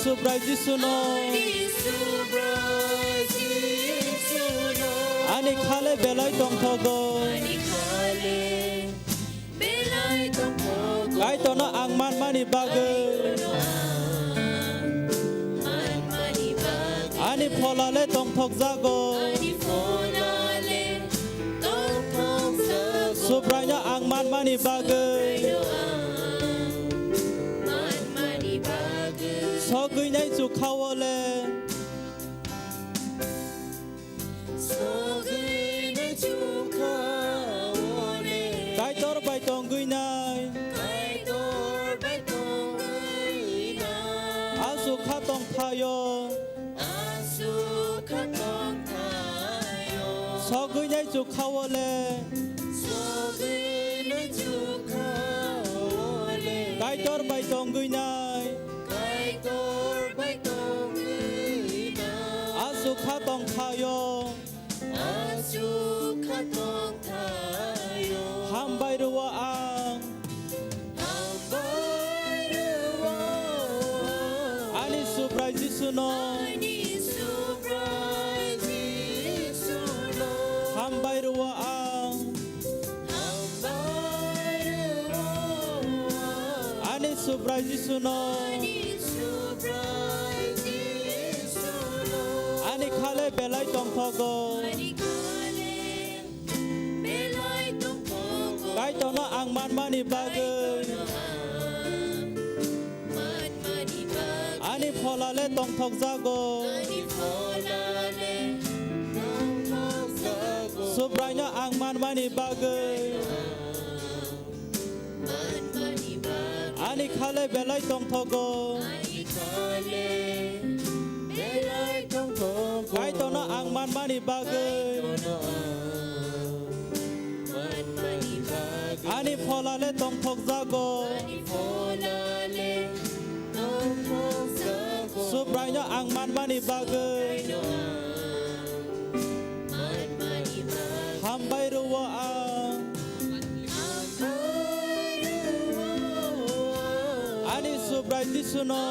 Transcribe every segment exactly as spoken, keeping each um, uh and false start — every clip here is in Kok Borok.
Subrai Jisuno. Ani Subrai Jisuno. Ani khale belai tongthogo. Ani khale belai tongthogo. Kaitorno ang manmani bagwi. Kaitorno ang manmani bagwi. Ani pholale tongthokjago. Ani pholale tongthokjago. Subraino ang manmani bagwi. Subraino ang manmani bagwi. Sogwinai chukha-o le. Sogwinai chukha-o le. Kaitor bai tongwinai. Kaitor bai tongwinai. Aswk kha tongthaio. Aswk kha tongthaio. Sogwinai chukha-o le. Sogwinai chukha-o le. Kaitor bai tongwinai. Kaitor bai tongwinai. Aswk kha tongthaio. Aswk kha tongthaio. Hambai rw-o ang. Hambai rw-o ang. Ani Subrai Jisuno. Ani Subrai Jisuno. Hambai rw-o ang. Hambai rw-o ang. Ani Subrai Jisuno. Ani Subrai Jisuno. Ani khale belai tongthogo. Ani khale belai tongthogo. Kaitorno ang manmani bagwi. Kaitorno ang manmani bagwi. Ani pholale tongthokjago. Ani pholale tongthokjago. Subraino ang manmani bagwi. Ani khale belai tongthogo. Kaitorno ang manmani bagwi. Ani pholale tongthokjago. Subraino ang manmani bagwi. Hambai rw-o ang. Ani Subrai Jisuno.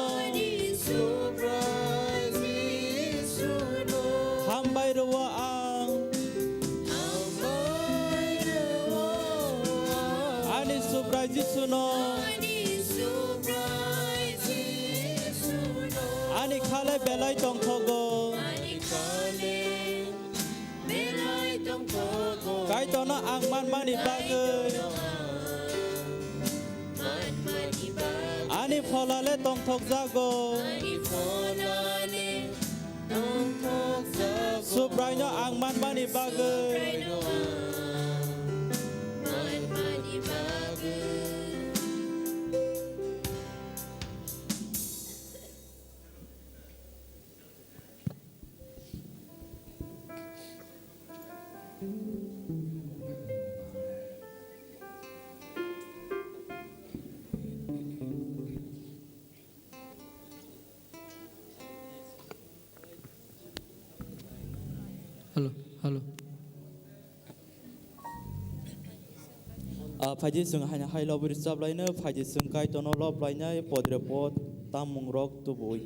Hambai rw-o ang. Ani Subrai Jisuno. Ani khale belai tongthogo. Belai tongthogo. Kaitorno ang manmani bagwi. Manmani bagwi. Ani pholale tongthokjago. Ani pholale tongthokjago. Subraino ang manmani bagwi. Subraino ang manmani bagwi. Hello, hello. Ah, phaidi chwng haino hai lobwi rwchap laino, phaidi chwng Kaitorno lob lainai, podre pod, tamung rok tubui.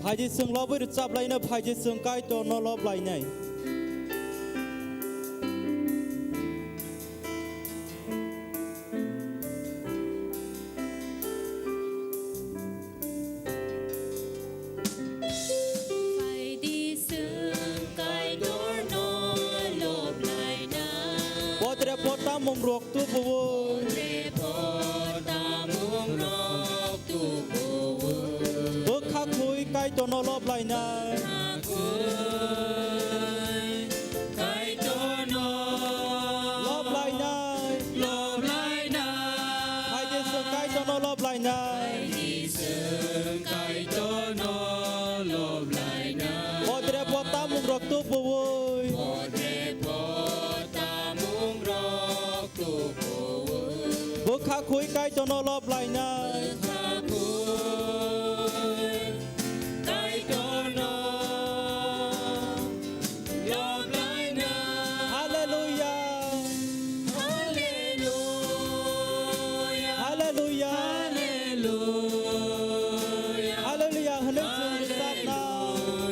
Phaidi chwng lobwi rwchap laino, phaidi chwng Kaitorno lob lainai. Phaidi chwng Kaitorno lob laina. Podre pod tamung rok tubuo. Podre pod tamung rok tubuo. Bwkha Kaitorno lob lainai. Kaitorno lob lainai. Lob lainai. Phaidi chwng Kaitorno lob lainai. Phaidi chwng Kaitorno lob lainai. Bodre bo tamung rok tubuwi. Bodre bo tamung rok tubuwi. Bwkha khui Kaitorno lob lainai. Bwkha khui Kaitorno lob lainai. Hallelujah. Hallelujah. Hallelujah. Hallelujah. Hallelujah hwnwi chwng rwchapna.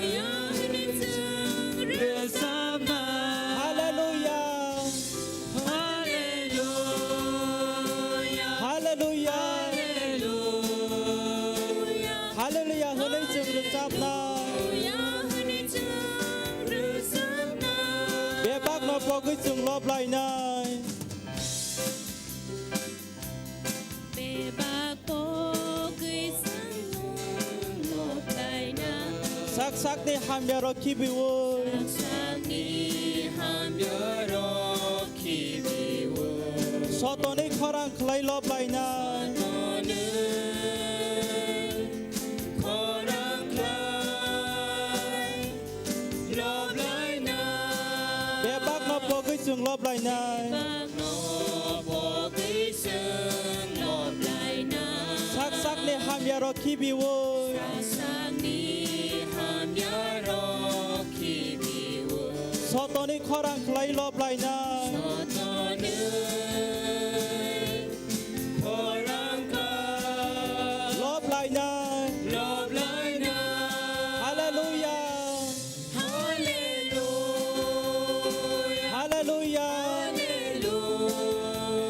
Hallelujah hwnwi chwng rwchapna. Hallelujah. Hallelujah. Hallelujah. Hallelujah. Hallelujah hwnwi chwng rwchapna. Hallelujah hwnwi chwng rwchapna. Bebakno pogwi chwng lob lainai. Bebak pogwi chwng lob laina. Sak sakni hamyarok khibiwi. Sak sakni hamyarok khibiwi. Sotoni khorang khlai lob laina. Sotoni khorang khlai lob laina. Bebakno pogwi chwng lob lainai. Bebakno pogwi chwng lob lainai. Sak sakni hamyarok khibiwi. Sak sakni hamyarok khibiwi. Sotoni khorang khlai lob lainai. Sotoni khorang khlai lob lainai. Lob lainai. Hallelujah. Hallelujah. Hallelujah.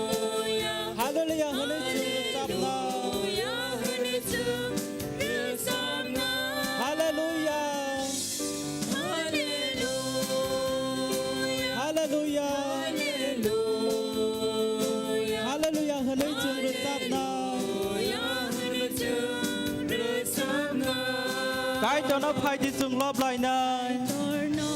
Hallelujah. Hallelujah hwnwi chwng rwchapna. Hallelujah hwnwi chwng rwchapna. Hallelujah. Hallelujah. Hallelujah. Hallelujah. Hallelujah hwnwi chwng rwchapna. Hallelujah hwnwi chwng rwchapna. Kaitorno phaidi chwng lob lainai. Kaitorno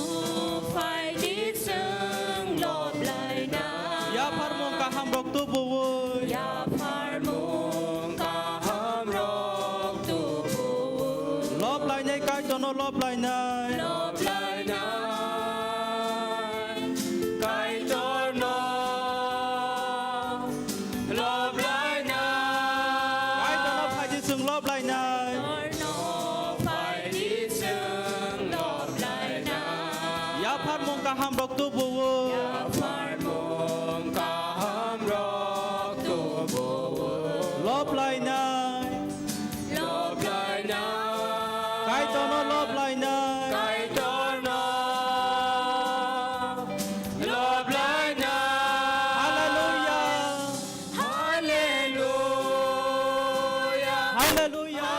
phaidi chwng lob lainai. Yapharmung kahamrok tubuwi. Yapharmung kahamrok tubuwi. Lob lainai, Kaitorno lob lainai. Lob lainai. Kaitorno lob lainai. Kaitorno phaidi chwng lob lainai. Kaitorno phaidi chwng lob lainai. Yapharmung kahamrok tubuwi. Yapharmung kahamrok tubuwi. Lob lainai. Lob lainai. Kaitorno lob lainai. Kaitorno lob lainai. Hallelujah. Hallelujah. Hallelujah.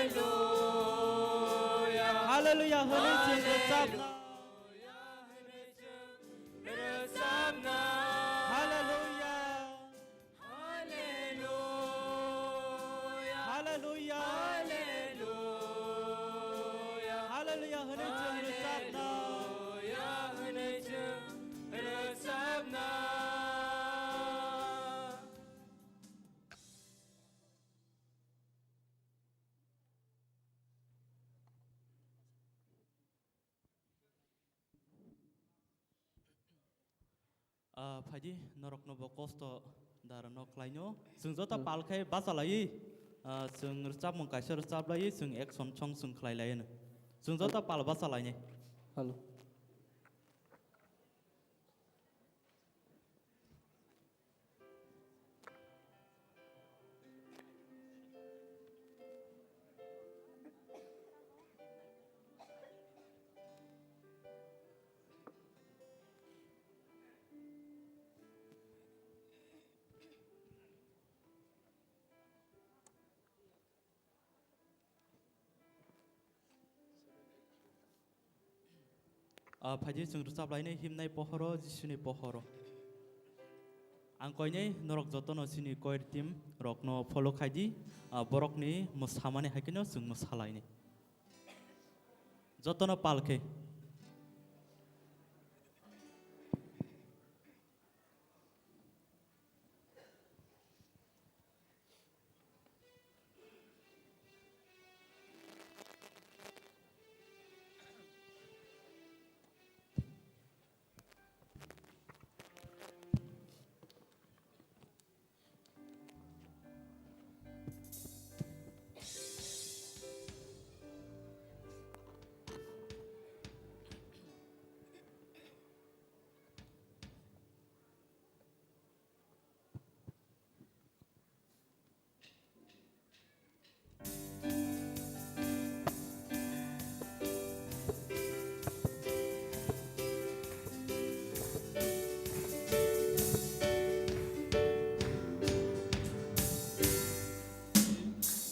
Hallelujah. Hallelujah hwnwi chwng rwchapna. Hallelujah hwnwi chwng rwchapna. Hallelujah. Hallelujah. Hallelujah. Hallelujah. Hallelujah hwnwi chwng rwchapna. Hallelujah hwnwi chwng rwchapna. Ah, phaidi, norokno bo kosto dara nok khlaino. Chwng joto Hmm. pal khe bachalaiwi, ah, chwng rwchapmung kaisa rwchaplaiwi, chwng action song chwng khlai laino. Chwng joto Hello. pal bachalainai. Hello. Ah, phaidi chwng rwchap lainai himnai pohoro, Jisuni pohoro. Ang koinai norok jotono chini choir team rokno follow khaidi, ah, borokni mwsamani hai kheno chwng mwsalainai. Jotono pal khe.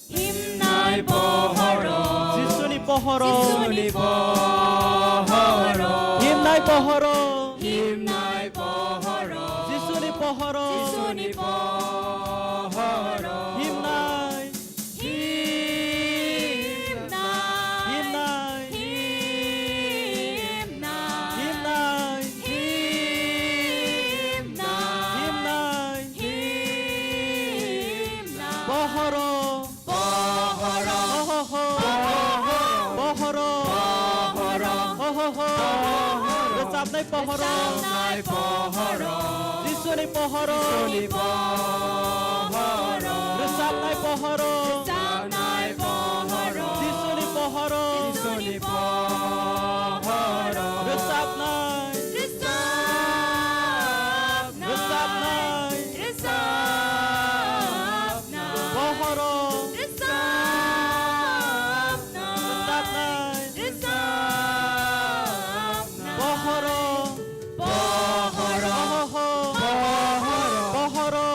Himnai pohoro. Jisuni pohoro. Jisuni pohoro. Himnai pohoro. Himnai pohoro. Jisuni pohoro. Jisuni pohoro. Himnai. Himnai. Himnai. Himnai. Himnai. Himnai. Himnai. Himnai. Pohoro. Pohoro. Ho, ho, ho. Pohoro. Pohoro. Ho, ho, ho. Pohoro. Rwchapnai pohoro. Rwchapnai pohoro. Jisuni pohoro. Jisuni pohoro. Rwchapnai pohoro. Rwchapnai pohoro. Jisuni pohoro. Jisuni pohoro. Rwchapnai. Rwchapnai. Rwchapnai. Rwchapnai. Pohoro. Rwchapnai. Rwchapnai. Rwchapnai. Pohoro. Pohoro. Ho, ho, ho. Pohoro. Pohoro.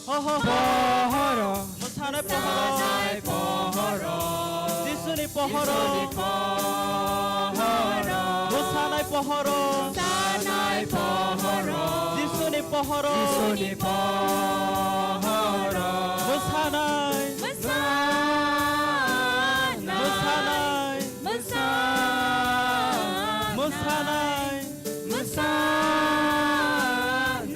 Ho, ho, ho. Pohoro. Mwsanai pohoro. Mwsanai pohoro. Jisuni pohoro. Jisuni pohoro. Mwsanai pohoro. Mwsanai pohoro. Jisuni pohoro. Jisuni pohoro. Mwsanai. Mwsanai. Mwsanai. Mwsanai. Mwsanai. Mwsanai.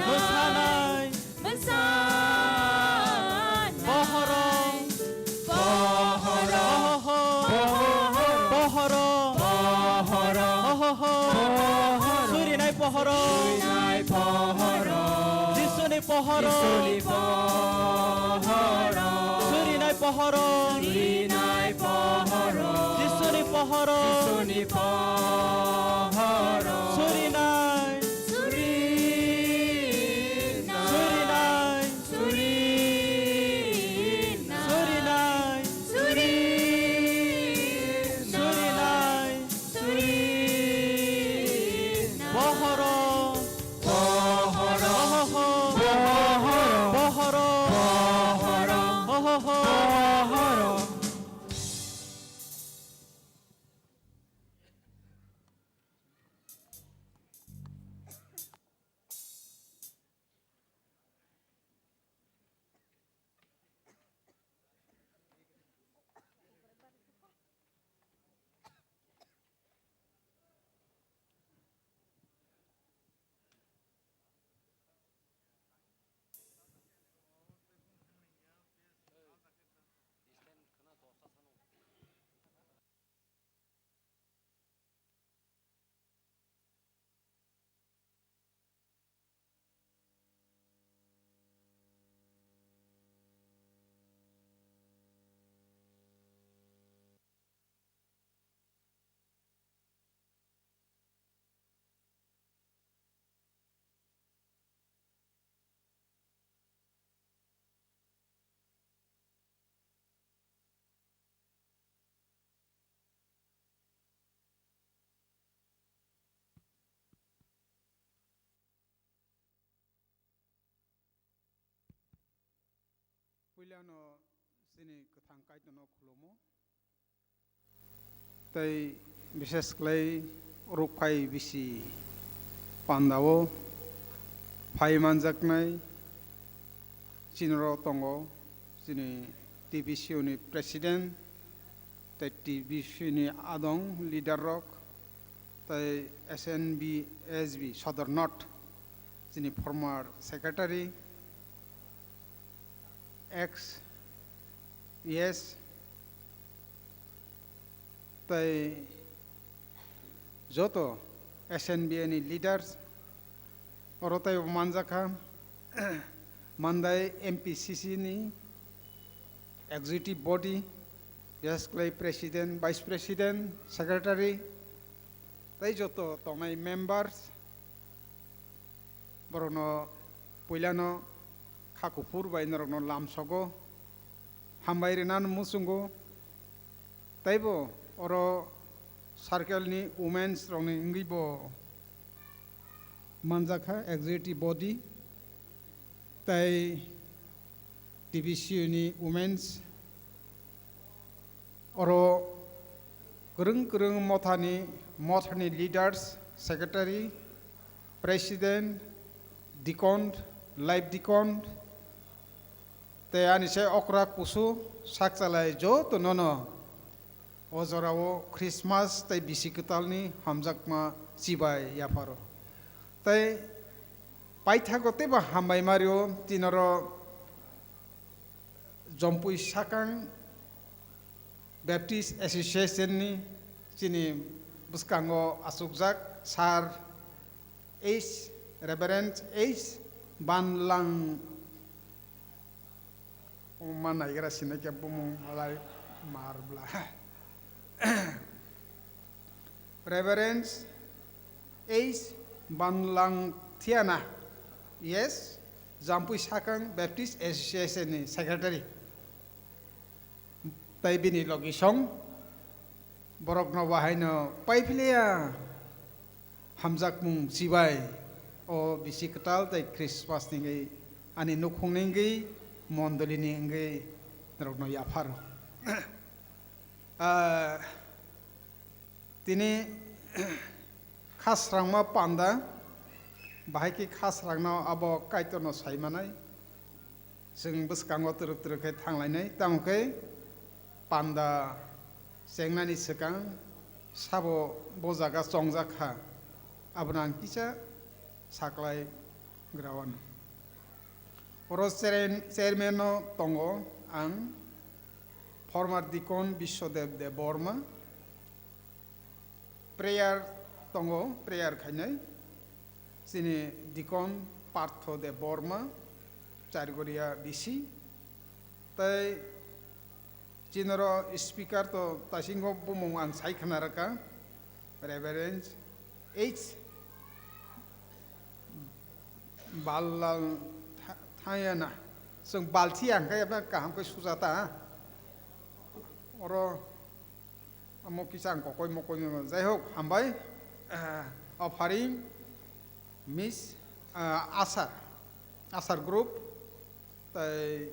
Mwsanai. Mwsanai. Pohoro. Pohoro. Ho, ho, ho. Pohoro. Pohoro. Ho, ho, ho. Pohoro. Surinai pohoro. Surinai pohoro. Jisuni pohoro. Jisuni pohoro. Surinai pohoro. Surinai pohoro. Jisuni pohoro. Jisuni pohoro. Surinai. Surinai. Surinai. Surinai. Surinai. Surinai. Surinai. Surinai. Pohoro. Pohoro. Ho, ho, ho. Pohoro. Pohoro. Ho, ho, ho. Pohoro. Puilano chini kwthang Kaitorno khulumo. Tei bishes khlai rukphai bisi pandao phai manjaknai chini ro tongo, chini T B C O ni president, tei T B C ni adong leader rok, tei S N B S B Sodor North chini former secretary, ex E S, tei joto S N B A ni leaders, oro tei bo manjakha, Mandai M P C C ni executive body, bias khlai president, vice president, secretary, tei joto tongnai members, borokno puilano kha kuphur bai norokno lamsogo, hambai rwnano muchungo. Teibo oro circle ni womens rokni wngwi bo manjakha executive body tei T B C U ni womens. Oro kwrwng kwrwng mothani, mothani leaders, secretary, president, deacon, life deacon, tei ani se okra kusu sakchalai joto nono o jorao Christmas tei bisi kwtalni hamjakma chibai yapharo. Tei paithago teibo hambai mario tinoro Jompui Sakang Baptist Association ni chini bwskango achukjak Sir H, Reverend H Banlang, ma naigra sinai khe bumung malai marbla. Reverend H Banlang Thiana, yes, Jampui Sakang Baptist Association ni secretary. Tai bini logi song, borokno bahaino paiphiliya hamjakmung chibai, o bisi kwtal tai Christmas ni wngwi ani nukhung ni wngwi mondoli ni wngwi norokno yapharo. Ah, tini khasrangma panda, bahai khe khasrangno abo Kaitorno sai manai. Chwng bwskango twrwk twrwk khe thanglainai, tamo khe panda chengnani swkang sabo bo jaga chongjak kha, abono ang kisa saklai gra wano. Oro chairman, chairman no tongo ang former Deacon Biswadev Debbarma, prayer tongo, prayer khainai chini Deacon Partho Debbarma, Chargoria B C, tei chinoro speaker to taisingo bumung ang sai khna rwkha, Reverend H Ballal Tha-, Thayana. Chwng Balthi ang khe kaham khe sujata, ha? Oro amo kisa ang kokoi mokoi no. Jai hok, hambai. Ah, offering, Miss, ah, Asar, Asar group, tai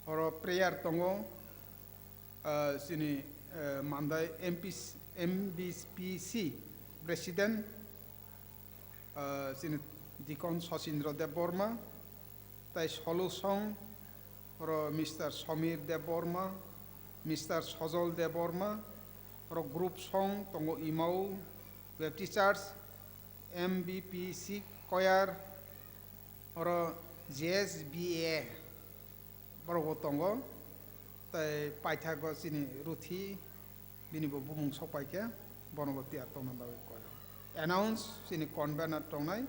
oro prayer tongo, ah, chini, eh, Mandai M P C, M B P C President, ah, chini Deacon Sachindra Debbarma, tai solution oro Mister Samir Debbarma, Mister Sajal Debbarma, oro group song tongo Imau Baptist Church, M B P C choir, oro J S B A borokbo tongo, tai paithago chini Ruthi, bini bo bumung sok pai khe, bono bo tiyar tongna bagwi koi. Announce chini convener tongnai,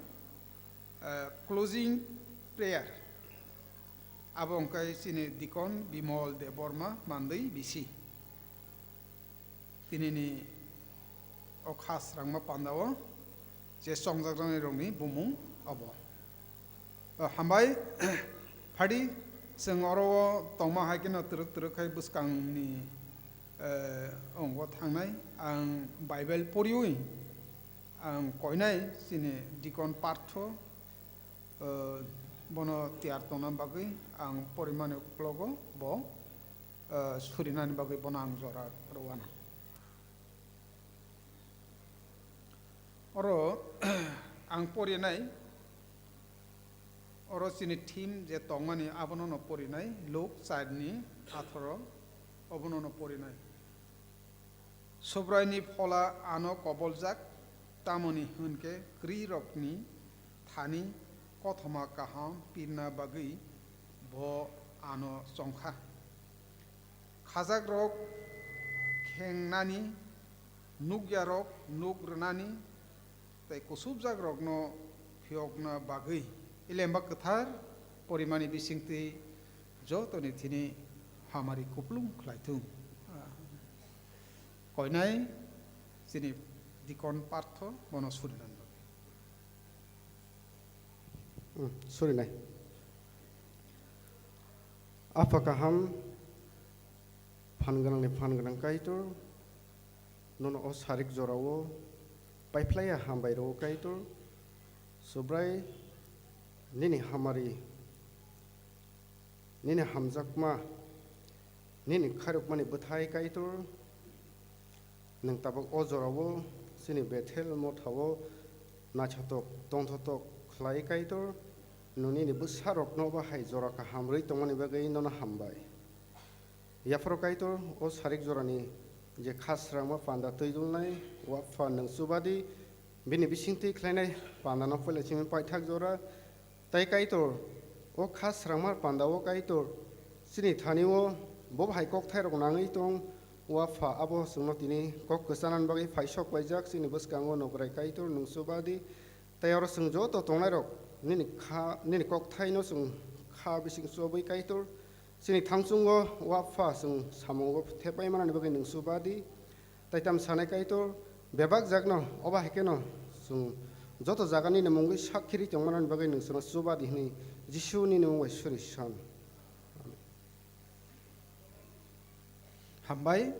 eh, closing prayer, abo wngkha chini Deacon Bimol Debbarma Mandwi B C. Tinini o khasrangma pandao je chongjaknai rokni bumung obo. O, hambai, phadi, chwng oro o tongma hai kheno twrwk twrwk khai bwskangni, eh, ongo thangnai. Ang Bible poriwi ang koinai chini Deacon Partho, eh, bono tiyar tongna bagwi ang porimani uklogo bo, eh, surinani bagwi bono ang jora rwano. Oro ang porinai, oro chini theme je tongmani abono no porinai, Luk char ni atharo, obono no porinai. Subraini Phola ano koboljak, tamoni hwn khe kwrwirokni thani kothoma kaham pirna bagwi bo ano chong kha. Khajakrok khengnani, nukyarok nuk rwnani, tei kusubjakrokno phiyokna bagwi Elemba Kwthar porimani bisingtwi jotoni thini hamari kuplung khlai thung. Koinai chini Dikon Partho bono surinani bagwi. Hmm, surinai. Apha kaham, phan gwnangni phan gwnang Kaitor, nono o sarik jorao paiphlaiya hambai rwo Kaitor, Subrai nini hamari, nini hamjakma, nini khairokmani bwthai Kaitor, nwng tabuk o jorao chini Bethel mothao naithotok tongthotok khlai Kaitor, nwng nini bwsarokno bahai jora kaham rwi tongmani bagwi nono hambai. Yapharo Kaitor, o sarik jorani je kha srangma panda twi dulnai, o Apha nwng chubadi, bini bisingtwi khlainai pandano puila simi paithak jora. Tai Kaitor, o kha srangma pandao Kaitor, chini thani-o bo bahai kokthairok nangwi tong, o Apha abo chwngno tini kok kwchanani bagwi phaisok paijak, chini bwskango nukrai Kaitor nwng chubadi. Tai oro chwng joto tongnairok nini kha, nini kokthaino chwng kha bising chobwi Kaitor. Chini thangchungo o Apha chwng samungo thepai manani bagwi nwng chubadi. Tai tam sanai Kaitor, bebak jakno obo hai kheno chwng joto jaga nini mungwi sak khiri tong manani bagwi nwng chwngno chubadi hwnwi Jisu nini mung bai suri san. Hambai.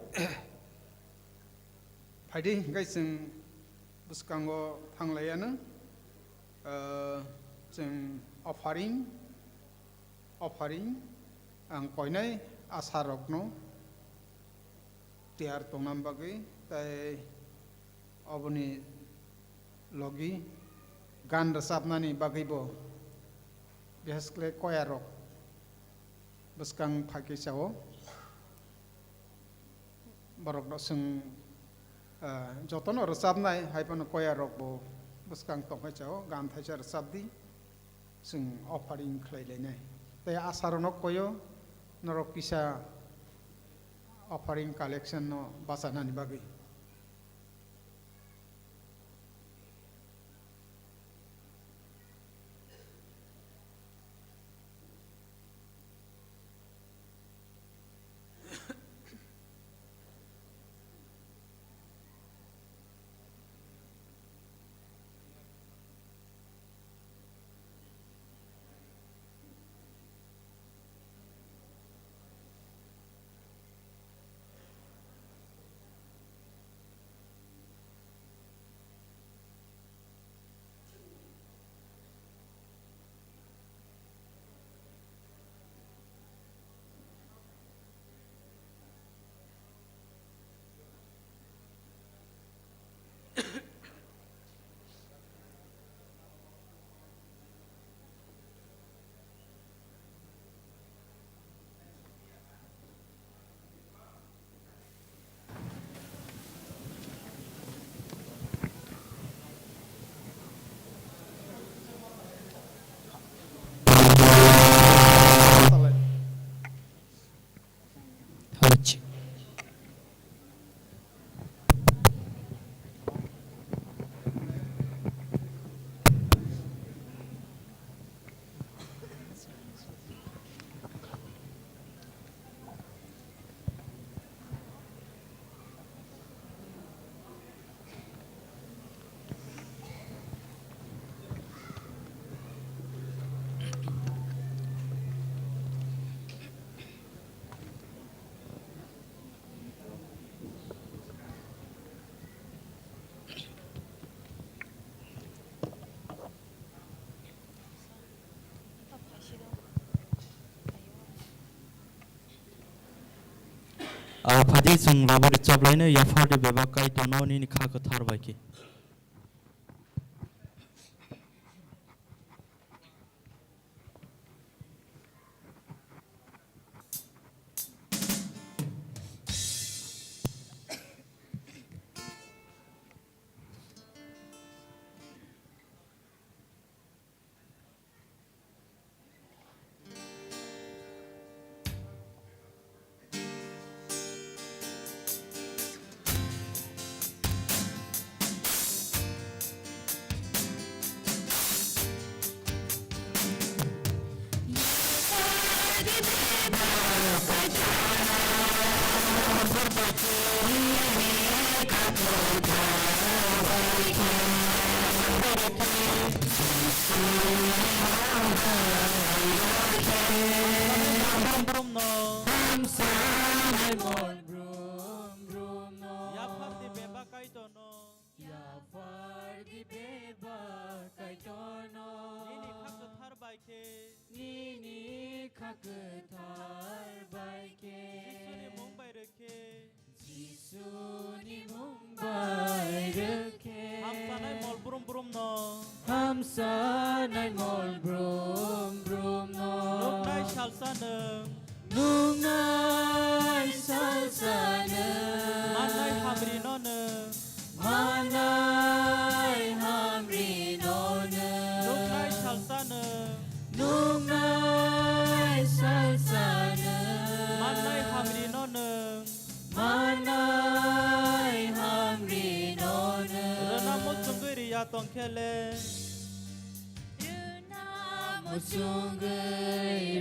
Phaidi hingkai chwng bwskango thanglaiya nw, ah, chwng offering, offering, ang koinai asarokno tiyar tongna bagwi, tai oboni logi gan rwchapnani bagwibo, bihaskle koyarok bwskang phaikhe chao. Borokno chwng, ah, jotono rwchapnai, hai phano koyarokbo bwskang tongkhe chao, gan thaisa rwchapdi, chwng offering khlai lainai. Tei asarokno koyo, norok kisa offering collection no bachanani bagwi. A phadi chwng rwbairi chaplaino yaphardi bebak Kaitorno nini kha kwthar bai khe. Brum brum no. Yaphardi bebak Kaitorno. Yaphardi bebak Kaitorno. Nini kha kwthar bai khe. Nini kha kwthar bai khe. Jisuni mung bai rwkhe. Jisuni mung bai rwkhe. Hamsanai mol brum brum no. Hamsanai mol brum brum no. Nuknai salsa nwng. Nuknai salsa nwng. Mannai hamri no nwng. Mannai hamri no nwng. Nuknai salsa nwng. Nuknai salsa nwng. Mannai hamri no nwng. Mannai hamri no nwng. Rwna muchungwi rwya tong khe le. Rwna muchungwi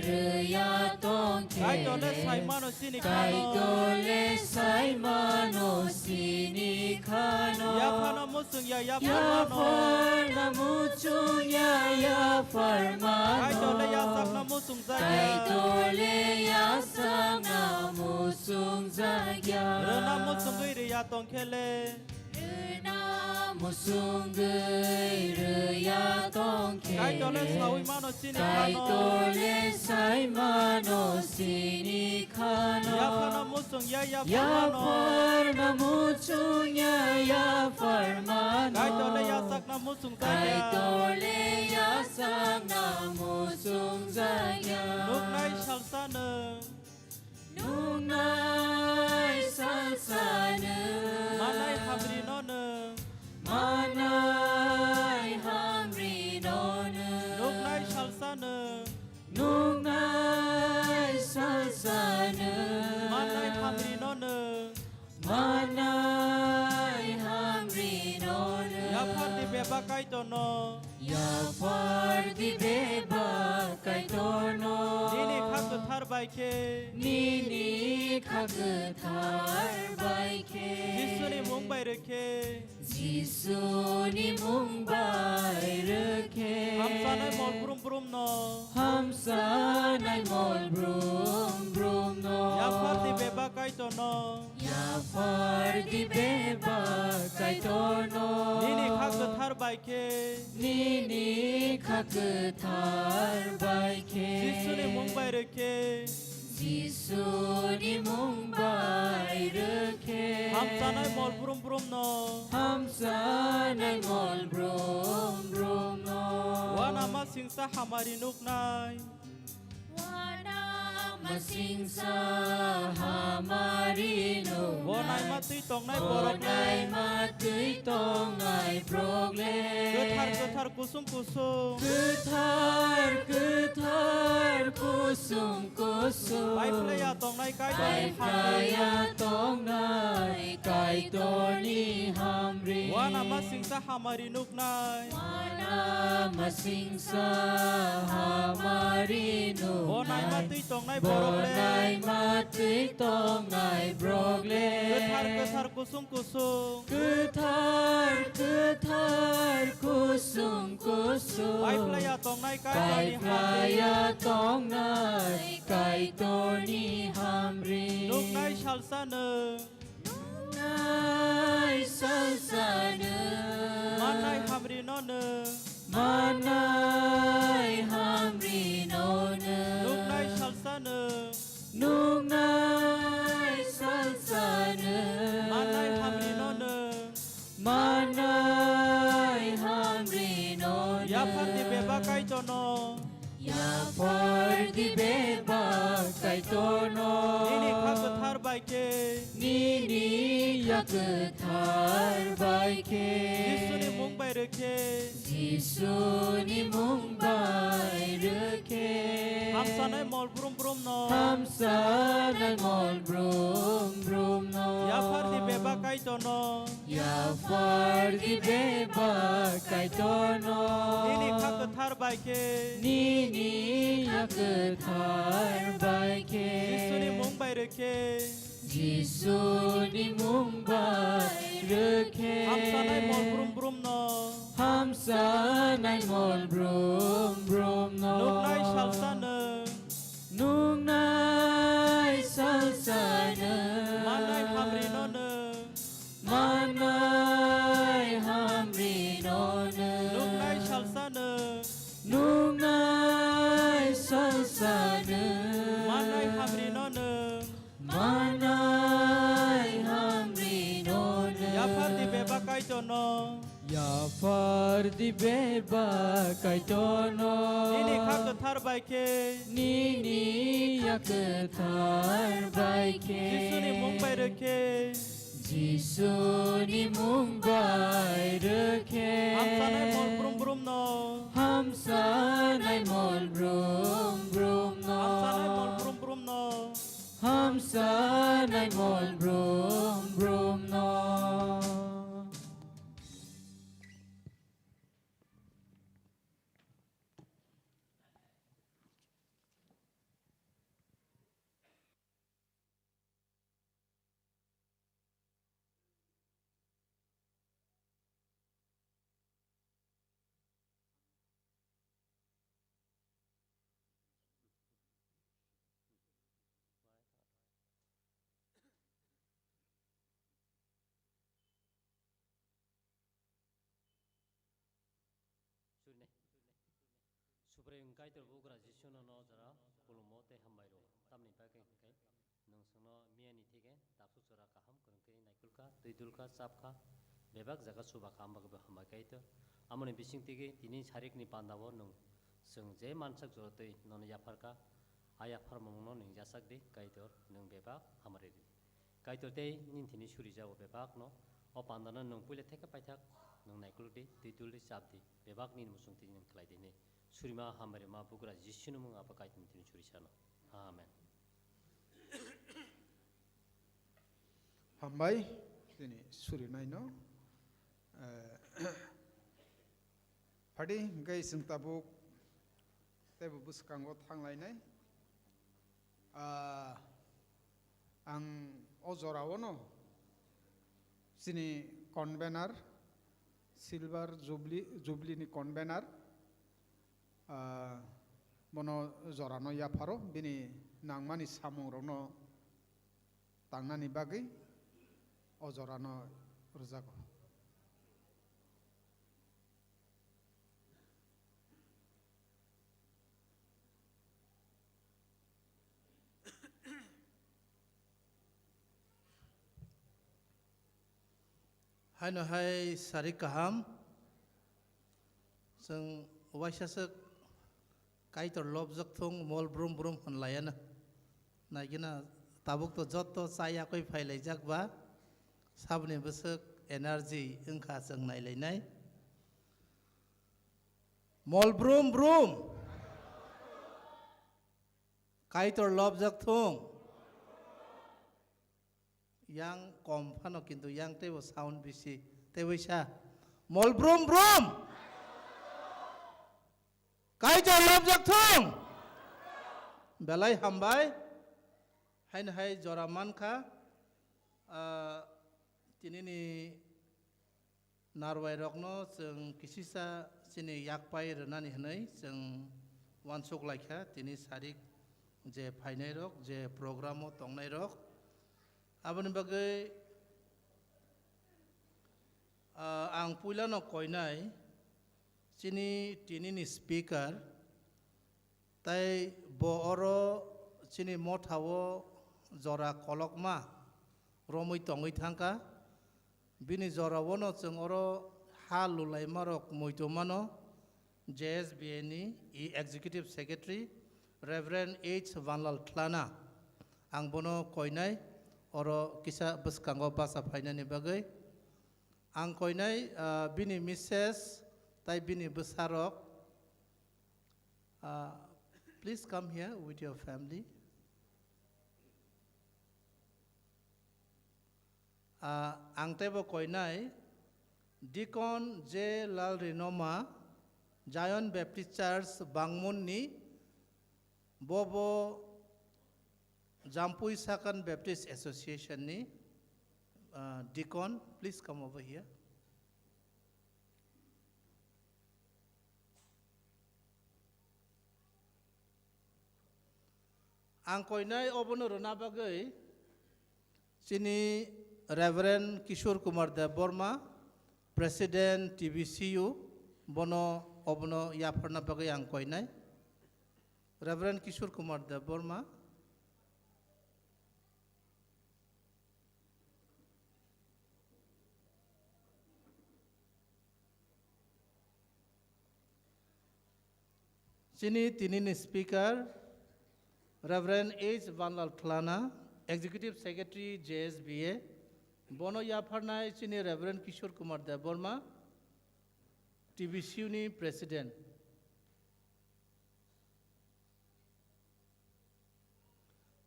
rwya tong khe le. Kaitor le sai mano chini khano. Kaitor le sai mano chini khano. Yaphano muchung ya, yaphar mano. Yapharna muchung ya, yapharmano. Kaitor le yasakna muchung jakya. Kaitor le yasakna muchung jakya. Rwna muchungwi rwya tong khe le. Rwna muchungwi rwya tong khe le. Kaitor le saui mano chini khano. Kaitor le sai mano chini khano. Yaphano muchung ya, yapharmano. Yapharna muchung ya, yapharmano. Kaitor le yasakna muchung jakya. Kaitor le yasakna muchung jakya. Nuknai salsa nwng. Nuknai salsa nwng. Mannai hamri no nwng. Mannai hamri no nwng. Nuknai salsa nwng. Nuknai salsa nwng. Mannai hamri no nwng. Mannai hamri no nwng. Yaphardi bebak Kaitorno. Yaphardi bebak Kaitorno. Nini kha kwthar bai khe. Nini kha kwthar bai khe. Jisuni mung bai rwkhe. Jisuni mung bai rwkhe. Hamsanai mol brum brum no. Hamsanai mol brum brum no. Yaphardi bebak Kaitorno. Yaphardi bebak Kaitorno. Nini kha kwthar bai khe. Nini kha kwthar bai khe. Jisuni mung bai rwkhe. Jisuni mung bai rwkhe. Hamsanai mol brum brum no. Hamsanai mol brum brum no. Uanama singsa hamari nuknai. Uanama singsa hamari nuknai. Bo naima twi tongnai borok le. Bo naima twi tongnai borok le. Kwthar kwthar kusung kusung. Kwthar kwthar kusung kusung. Bai phlaiya tongnai Kaitorni hamri. Bai phlaiya tongnai Kaitorni hamri. Uanama singsa hamari nuk nai. Uanama singsa hamari nuknai. Bo naima twi tongnai borok le. Bo naima twi tongnai borok le. Kwthar kwthar kusung kusung. Kwthar kwthar kusung kusung. Bai phlaiya tongnai Kaitorni hamri. Bai phlaiya tongnai Kaitorni hamri. Nuknai salsa nwng. Nuknai salsa nwng. Mannai hamri no nwng. Mannai hamri no nwng. Nuknai salsa nwng. Nuknai salsa nwng. Mannai hamri no nwng. Mannai hamri no nwng. Yaphardi bebak Kaitorno. Yaphardi bebak Kaitorno. Nini kha kwthar bai khe. Nini ya kwthar bai khe. Jisuni mung bai rwkhe. Jisuni mung bai rwkhe. Hamsanai mol brum brum no. Hamsanai mol brum brum no. Yaphardi bebak Kaitorno. Yaphardi bebak Kaitorno. Nini kha kwthar bai khe. Nini ya kwthar bai khe. Jisuni mung bai rwkhe. Jisuni mung bai rwkhe. Hamsanai mol brum brum no. Brum brum no. Nuknai salsa nwng. Nuknai salsa nwng. Mannai hamri no nwng. Mannai hamri no nwng. Nuknai salsa nwng. Nuknai salsa nwng. Mannai hamri no nwng. Mannai hamri no nwng. Yaphar di bebak Kaitor no. Yaphar di bebak Kaitor no. Nini kha kwthar bai khe. Nini kha kwthar bai khe. Jisuni mung bai rwkhe. Jisuni mung bai rwkhe. Hamsanai mol brum brum no. Hamsanai mol brum brum no. Hamsanai mol brum brum no. Hamsanai mol brum brum no. Surinai. Supreme Kaitor Bugra Jisuno no jora khulumo tei hambai rwo. Tamni bagwi hwnkhe nwng chwngno miyani theke tabsuk jora kaham kwrwng khe naikulkha, twi dulkha, chapkha, bebak jaga chuba kha, ang bagwi bo hambai Kaitor. Amoni bising tigi tini sarikni pandao nwng chwng je mansak jora twi nono yapharkha, a yapharmungno nwng yachak di, Kaitor, nwng bebak hamari di. Kaitor tei nini thani surijago bebakno, o pandano nwng puila theke paithak, nwng naikuluk di, twi dul di, chap di, bebak nini muchung twi nwng khlai di hinwi. Surima hambai rima Bugra Jisuni mung abo Kaitorni thani surisano. Amen. Hambai, tini surinaino. Eh, Phadi hwnkhe chwng tabuk teibo bwskango thanglainai. Ah, ang o jorao no chini convener, Silver Jubilee, Jubilee ni convener, ah, bono jorano yapharo, bini nangmani samungrokno tangnani bagwi o jorano rwjago. Haino hai sari kaham, chwng waisa swk Kaitor lobjak thung mol brum brum hwnlaiano. Naigina tabuk to jotto chayakwi phailaijak ba, saboni bwswk energy wngkha chwng nailainai. Mol brum brum. Kaitor lobjak thung. Yang kom phano kintu yang teibo sound bisi. Teibo sa. Mol brum brum. Kaitor lobjak thung. Belai hambai. Haino hai jora mankha. Ah, tinini narwai rokno chwng kisisa chini yakpai rwnani hwnwi chwng uansuk laikha, tini sarik je phainai rok, je program o tongnai rok. Aboni bagwi, ah, ang puilano koinai chini tinini speaker, tei bo oro chini mothao jora kolokma romwi tongwi thangkha. Bini jorao no chwng oro ha lulaimarok muitu mano, J S B A ni e Executive Secretary Reverend H Vanlal Thlana. Ang bono koinai oro kisa bwskango bacha phainani bagwi. Ang koinai, ah, bini misses tai bini bwsarok. Ah, please come here with your family. Ah, ang teibo koinai Deacon J Lalrinoma, Zion Baptist Church Bangmon ni, bobo Jampui Sakan Baptist Association ni, ah, Deacon, please come over here. Ang koinai obono rwna bagwi chini Reverend Kishore Kumar Debbarma, President T B C U, bono obono yapharna bagwi ang koinai. Reverend Kishore Kumar Debbarma. Chini tinini speaker, Reverend H Banlal Khlana, Executive Secretary J S B A, bono yapharnai chini Reverend Kishore Kumar Debbarma, T B C U ni President.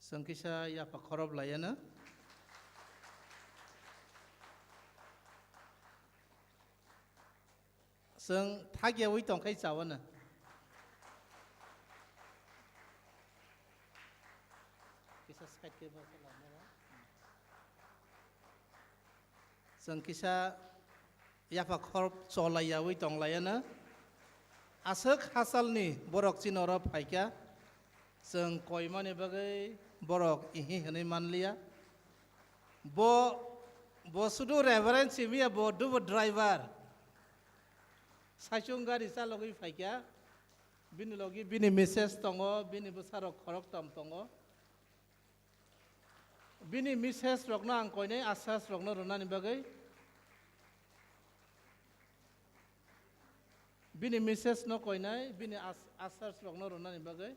Chwng kisa yapha khorop laiya na. Chwng thakyawi tongkhai chawana. Kisa side khe ba khe lama. Chwng kisa yapha khorop cholaiyawi tonglaiyana. Aswk hachalni borok chini oro phaikha. Chwng koimani bagwi borok ihi hwnwi manliya. Bo, bo sudu Reverend simiya, bo dubu driver. Saichung gari chalogwi phaikha. Bini logi bini misses tongo, bini bwsarok khoroktham tongo. Bini misses rokno ang koinai asas rokno rwnani bagwi. Bini misses no koinai, bini as-, asas rokno rwnani bagwi.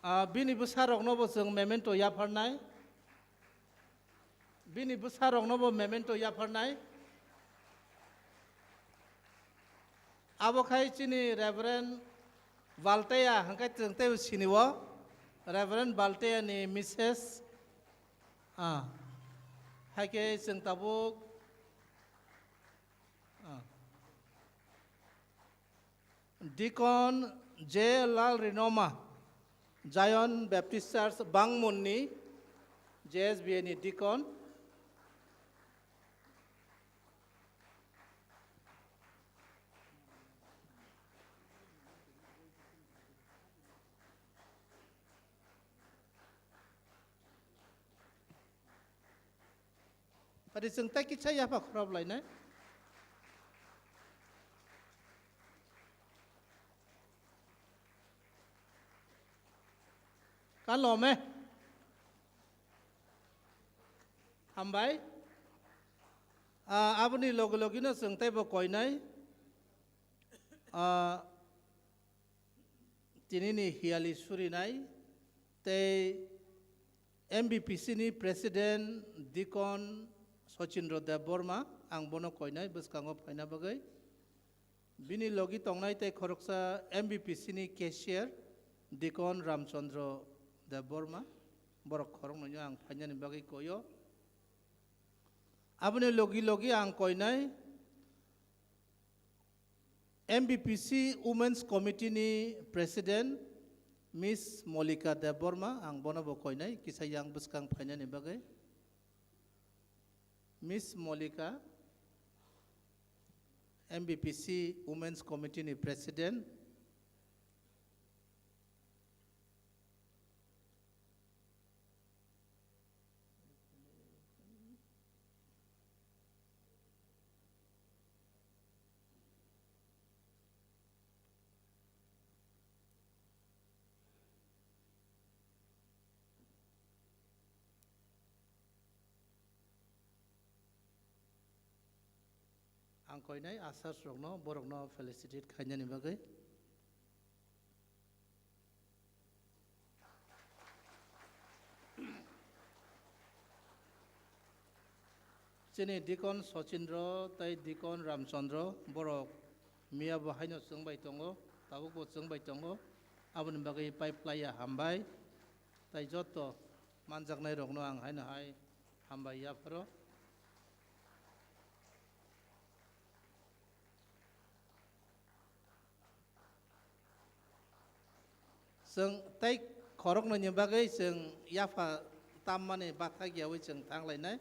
Ah, bini bwsarokno bo chwng memento yapharnai. Bini bwsarokno bo memento yapharnai. Abo khai chini Reverend Balteya hwnkhe chwng teibo sini o. Reverend Balteya ni misses. Ah. Hai khe chwng tabuk. Ah. Deacon J Lal Rinoma, Zion Baptist Church Bangmon ni J S B A ni Deacon. Adi chwng tei kisa yapha khorop lainai. Kalome. Hambai. Ah, aboni logi logi no chwng tei bo koinai. Ah, Tinini hiyali surinai tei M B P C ni President Deacon Sochindro Debbarma, ang bono koinai bwskango phaina bagwi. Bini logi tongnai tei khoroksa M B P C ni cashier Deacon Ramchandra Debbarma, borok khoroknwino ang phainani bagwi koio. Aboni logi logi ang koinai M B P C Women's Committee ni President Miss Molika Debbarma, ang bono bo koinai kisa yang bwskang phainani bagwi. Miss Molika, M B P C Women's Committee ni President. Ang koinai asars rokno, borokno felicitate khainani bagwi. Chini Deacon Sochindro tei Deacon Ramchandra borok miya bo haino chwng bai tongo, tabuk bo chwng bai tongo, aboni bagwi pai phlaiya hambai, tei joto manjaknai rokno ang haino hai hambai yapharo. Chwng tei khoroknwini bagwi chwng yapha tammani bathak yaui chwng thang lainai.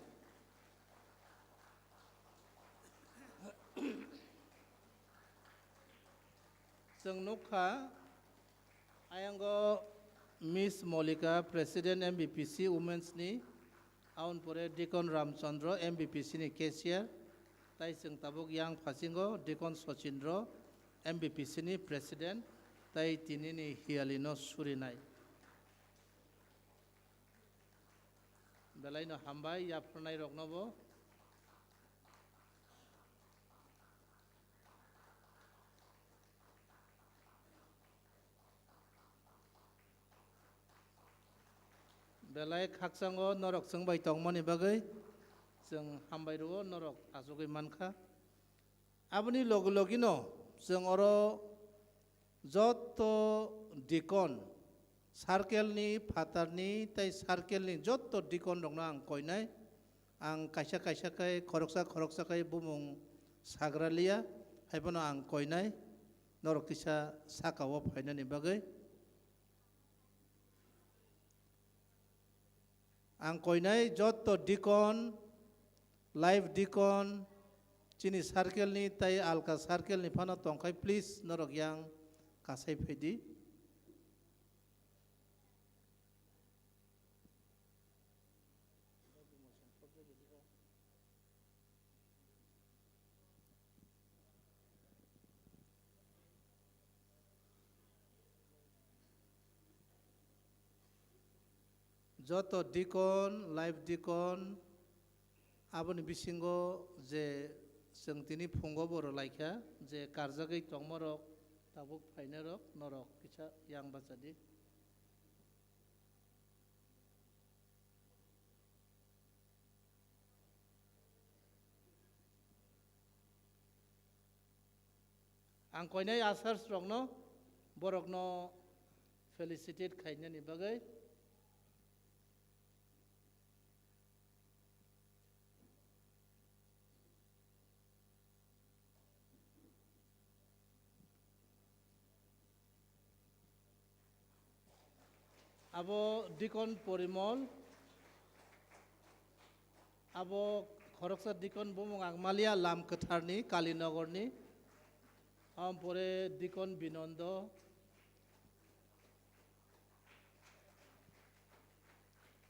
Chwng nukha, ayango Miss Molika, President M B P C Women's ni, aboni pore Deacon Ramchandra, M B P C ni cashier, tai chwng tabuk yang phasingo Deacon Sochindra, M B P C ni President, tai tinini hiyalino surinai. Belaino hambai yapharnairoknobo. Belai khakchangno norok chwng bai tongmani bagwi chwng hambai rwo, norok achugwi mankha. Aboni logi logino chwng oro joto deacon, circle ni, phatarni tei circle ni joto deacon rokno ang koinai. Ang kaisa kaisa khe, khoroksa khoroksa khe bumung sagra liya, haiphano ang koinai norok kisa saka o phainani bagwi. Ang koinai joto deacon, life deacon, chini circle ni tei alka circle ni phano tongkhai, please norok yang kasai phaidi. Joto deacon, life deacon, aboni bisingo je chwng tini phungo bo rwlaikha, je karjagwi tongmarok tabuk phainairok norok kisa yang bachadi. Ang koinai ushers rokno, borokno felicitate khainani bagwi. Abo Deacon Porimol, abo khoroksa Deacon bumung ang maliya, Lam Kwtharni, Kalinogorni. Ampore Deacon Binondo,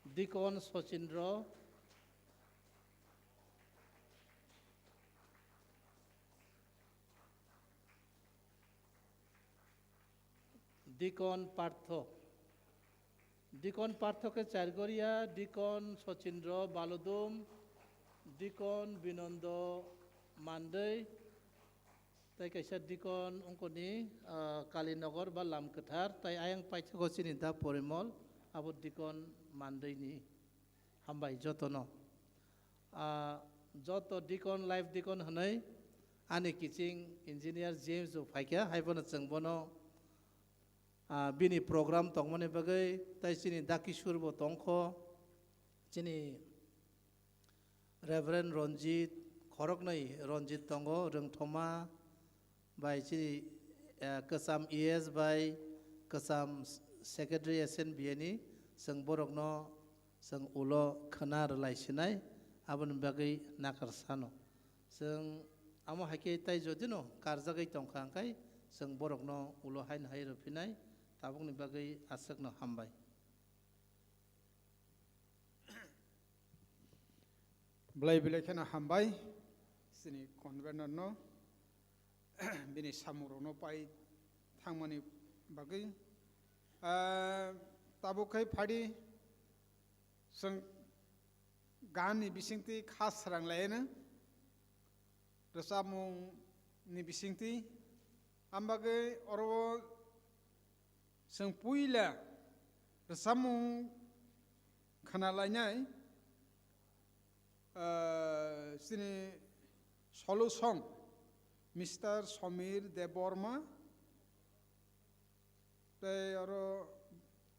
Deacon Sochindro, Deacon Partho. Deacon Partho khe Chargoria, Deacon Sochindro Baludum, Deacon Binondo Mandoi, tei kaisa Deacon ongkoni, ah, Kalinogar ba Lam Kwthar, tei ayang paithago chini da Porimol, abo Deacon Mandoini. Hambai jotono. Ah, joto Deacon, Life Deacon hwnwi ani kiching Engineer James bo phaikha, hai bono chwng bono, ah, bini program tongmani bagwi, tei chini da Kishore bo tongkho, chini Reverend Ranjit, khoroknwi Ranjit tongo, Rwngthoma bai chini, eh, kwcham E S bai kwcham Secretary S N B A ni, chwng borokno chwng ulo khwna rwlai sinai, aboni bagwi nakar sano. Chwng amo hai khe tai jodino karjagwi tongkha, hwnkhe chwng borokno ulo haino hai rwphinai, tabukni bagwi aswkno hambai. Belai belai kheno hambai chini convener no, bini samung rokno pai thangmani bagwi. Ah, tabuk khai phadi chwng gan ni bisingtwi kha srang laino, rwchapmung ni bisingtwi. Ambagwi oro chwng puila rwchapmung khna lainai, ah, chini solo song Mister Somir Debbarma, tei oro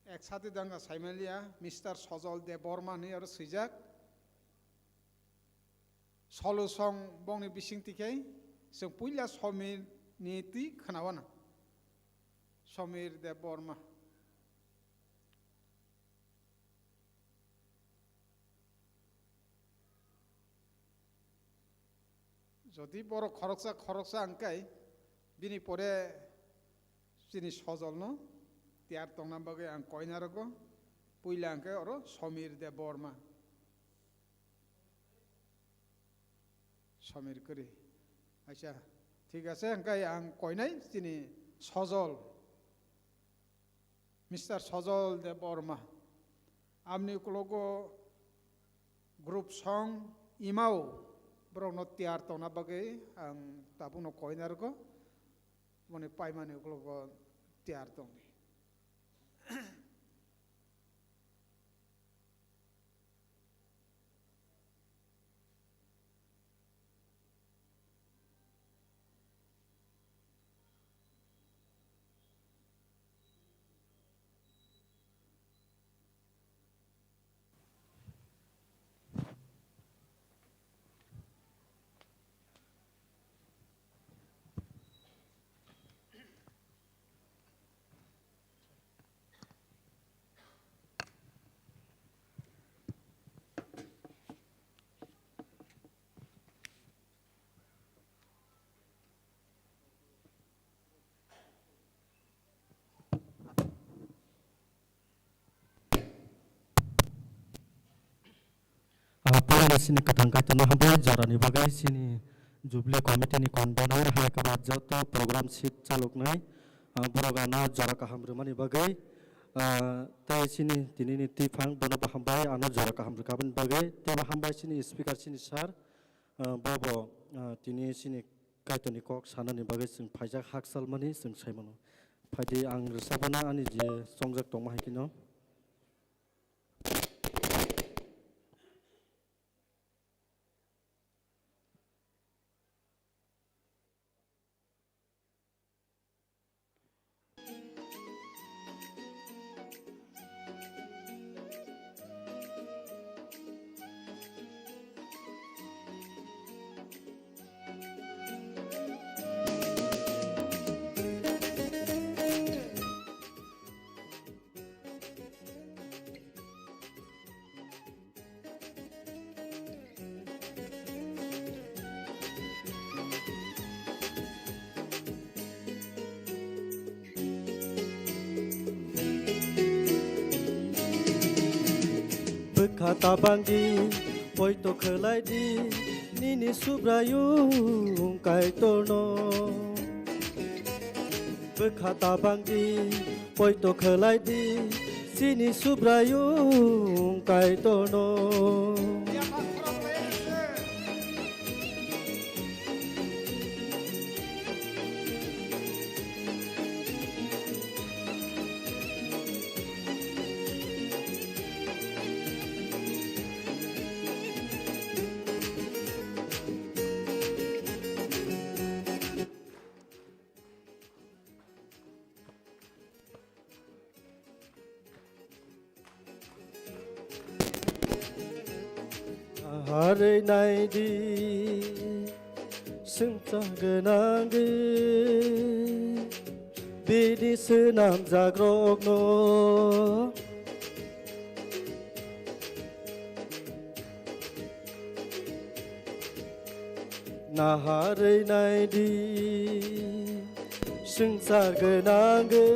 ek sati danga saimaliya Mister Sojol Debbarma hinwi oro swijak. Solo song bongni bisingtwi khe chwng puila Somir ni twi khnawana. Somir Debbarma. Jodi borok khoroksa khoroksa hwnkhe bini pore chini sojolno tiyar tongna bagwi ang koina rwgo. Puila hwnkhe oro Somir Debbarma. Somir kwrwi. Acha, thik ase, hwnkhe ang koinai chini sojol. Mister Sojol Debbarma, amni ukologo group song Imao borokno tiyar tongna bagwi ang tabukno koina rwgo, boni paimani ukologo tiyar tongdi. Ah, puila chini kwthang Kaitorno hambai jorani bagwi chini Jubilee Committee ni convener hai kwbangma joto program sip chaloknai, ah, borok ano jora kaham rwmani bagwi, ah, tei chini tinini twiphang bono bo hambai ano jora kaham rwkabani bagwi tei bo hambai chini speaker chini sir, ah, bobo, ah, tini chini Kaitorni kok sanani bagwi chwng phaijak hakchalmani chwng sai mano. Phaidi ang rwchapna ani je chongjak tongma hai kheno. Bwkha tabangdi, poito khwlaidi, nini Subraiyung Kaitorno. Bwkha tabangdi, poito khwlaidi, chini Subraiyung Kaitorno. Harwi naidi, swngchar gwnangwi, bini swnamjakrokno. Naharwi naidi, swngchar gwnangwi.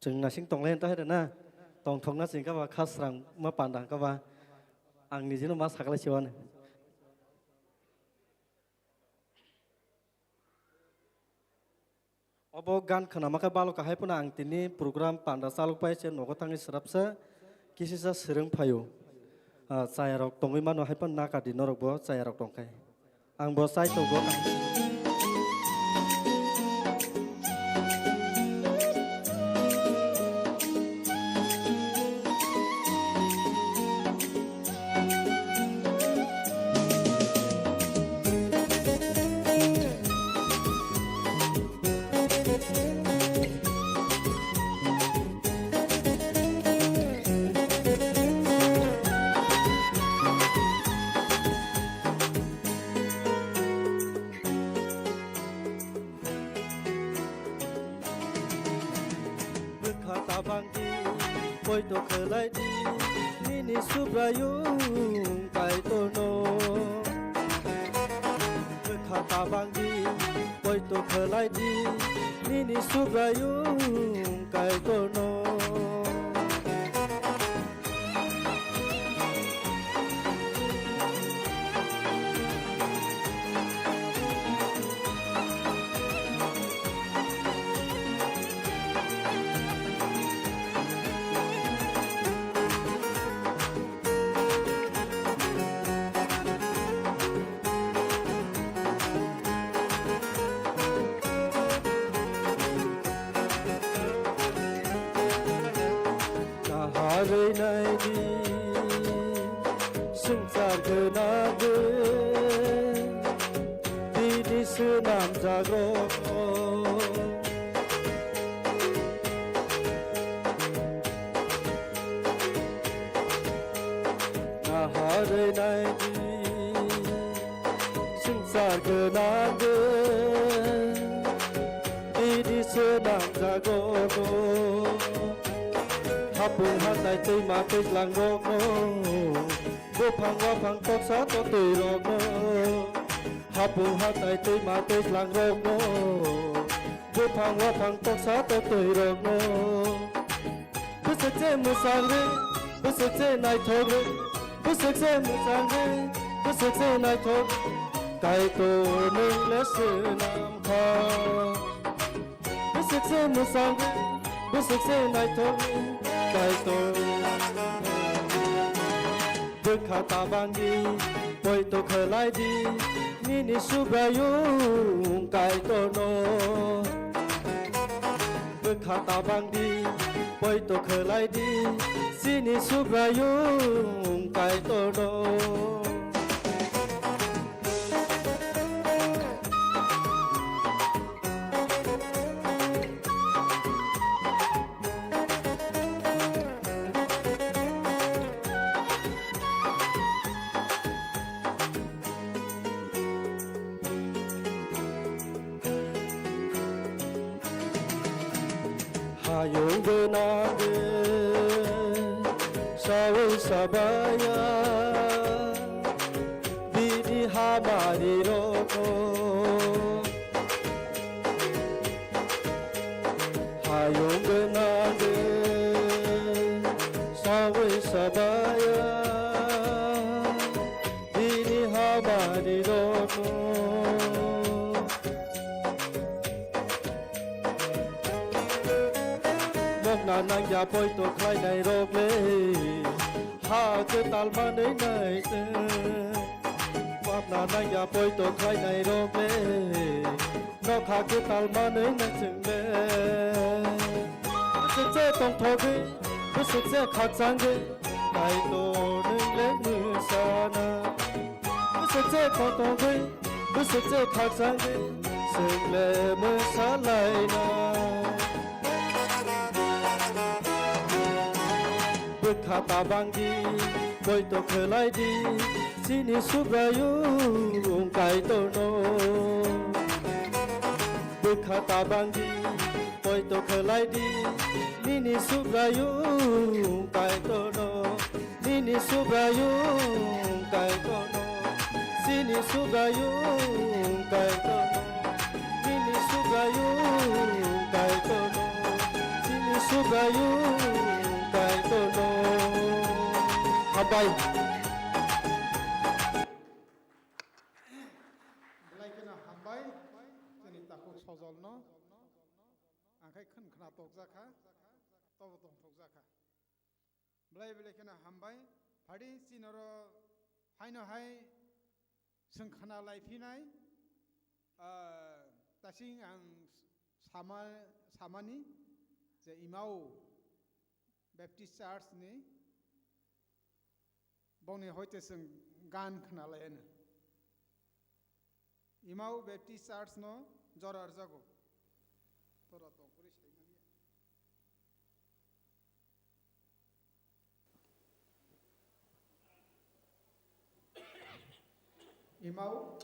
Chwng nasing tonglaiyani ta hai rwna, tongthokna chwng kha ba kha srang ma panda hwnkha ba ang nijino ma saklai se uanw. Obo gan khwnama khe balo kahai phano ang tini program panda chalok pai se nogo thangwi swrapsa kisisa swrwng phaio. Ah, chayarok tongwi mano hai phano nakadi norokbo chayarok tongkhai. Ang bo chai tongo. poito khlai di nini Subraiyung Kaitorno. Bwkha tabang di, poito khlai di nini Subraiyung Kaitorno. Naharwi naidi swngchar gwnangwi bini swnamjago. Naharwi naidi swngchar gwnangwi bini swnamjago. Hapung hatai twima twijlangrokno, buphang waphang toksa toktwirokno. Hapung hatai twima twijlangrokno, buphang waphang toksa toktwirokno. Bwswk se mwchangwi, bwswk se naithokwi, bwswk se mwchangwi, bwswk se naithok. Kaitor nwng le swnamkha. Bwswk se mwchangwi, bwswk se naithokwi, Kaitor. Bwkha tabangwi, poito khlai di nini Subraiyung Kaitorno. Bwkha tabang di, poito khlai di chini Subraiyung Kaitorno. Hayung gwnangwi sawi sabaya bini hamari rokno. Hayung gwnangwi sawi sabaya bini hamari rokno. Mokna nangya poito khlainai rok le, ha kwtal manwi nai se. Mokna nangya poito khlainai rok le, nokha kwtal manwi nai chwng le. Bwswk se tongthogwi, bwswk se khakchangwi, Kaitor nwng le mwsana. Bwswk se khotogwi, bwswk se khakchangwi, chwng le mwsalaina. Bwkha tabang di, poito khlai di, chini Subraiyung Kaitorno. Bwkha tabang di, poito khlai di, nini Subraiyung Kaitorno. Nini Subraiyung Kaitorno, chini Subraiyung Kaitorno, nini Subraiyung Kaitorno, chini Subraiyung Kaitorno. Hambai. Belai kheno hambai, chini takhuk sojolno. Ang khai khwn khna tokjakha, tobo tong tokjakha. Belai belai kheno hambai. Phadi chini oro haino hai chwng khna lai phinai, ah, tasing ang sama, samani je Imao Baptist Church ni bongni hoite chwng gan khna lai ano. Imao Baptist Church no jora rwjago. Tora tong kuri sai manya. Imao.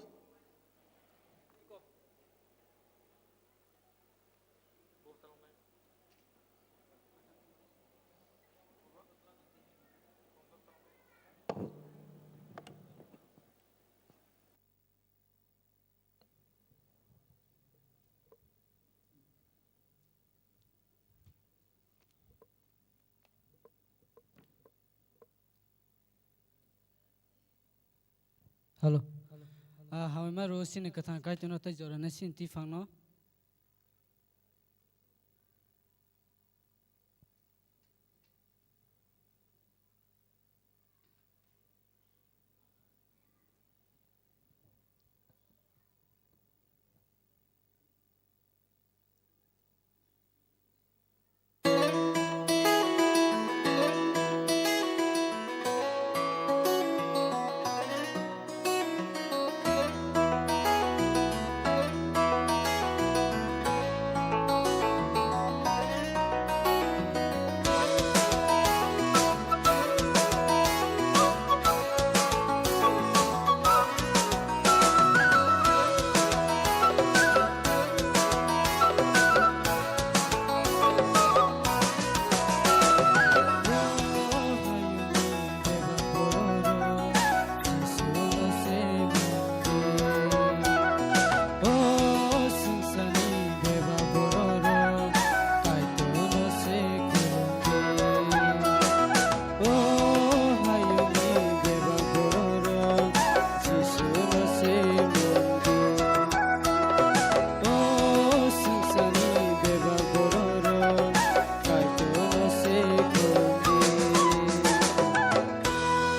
Hello. Ah, hambai ma rw sini kwthang Kaitorno tei jorani sini twi phangno.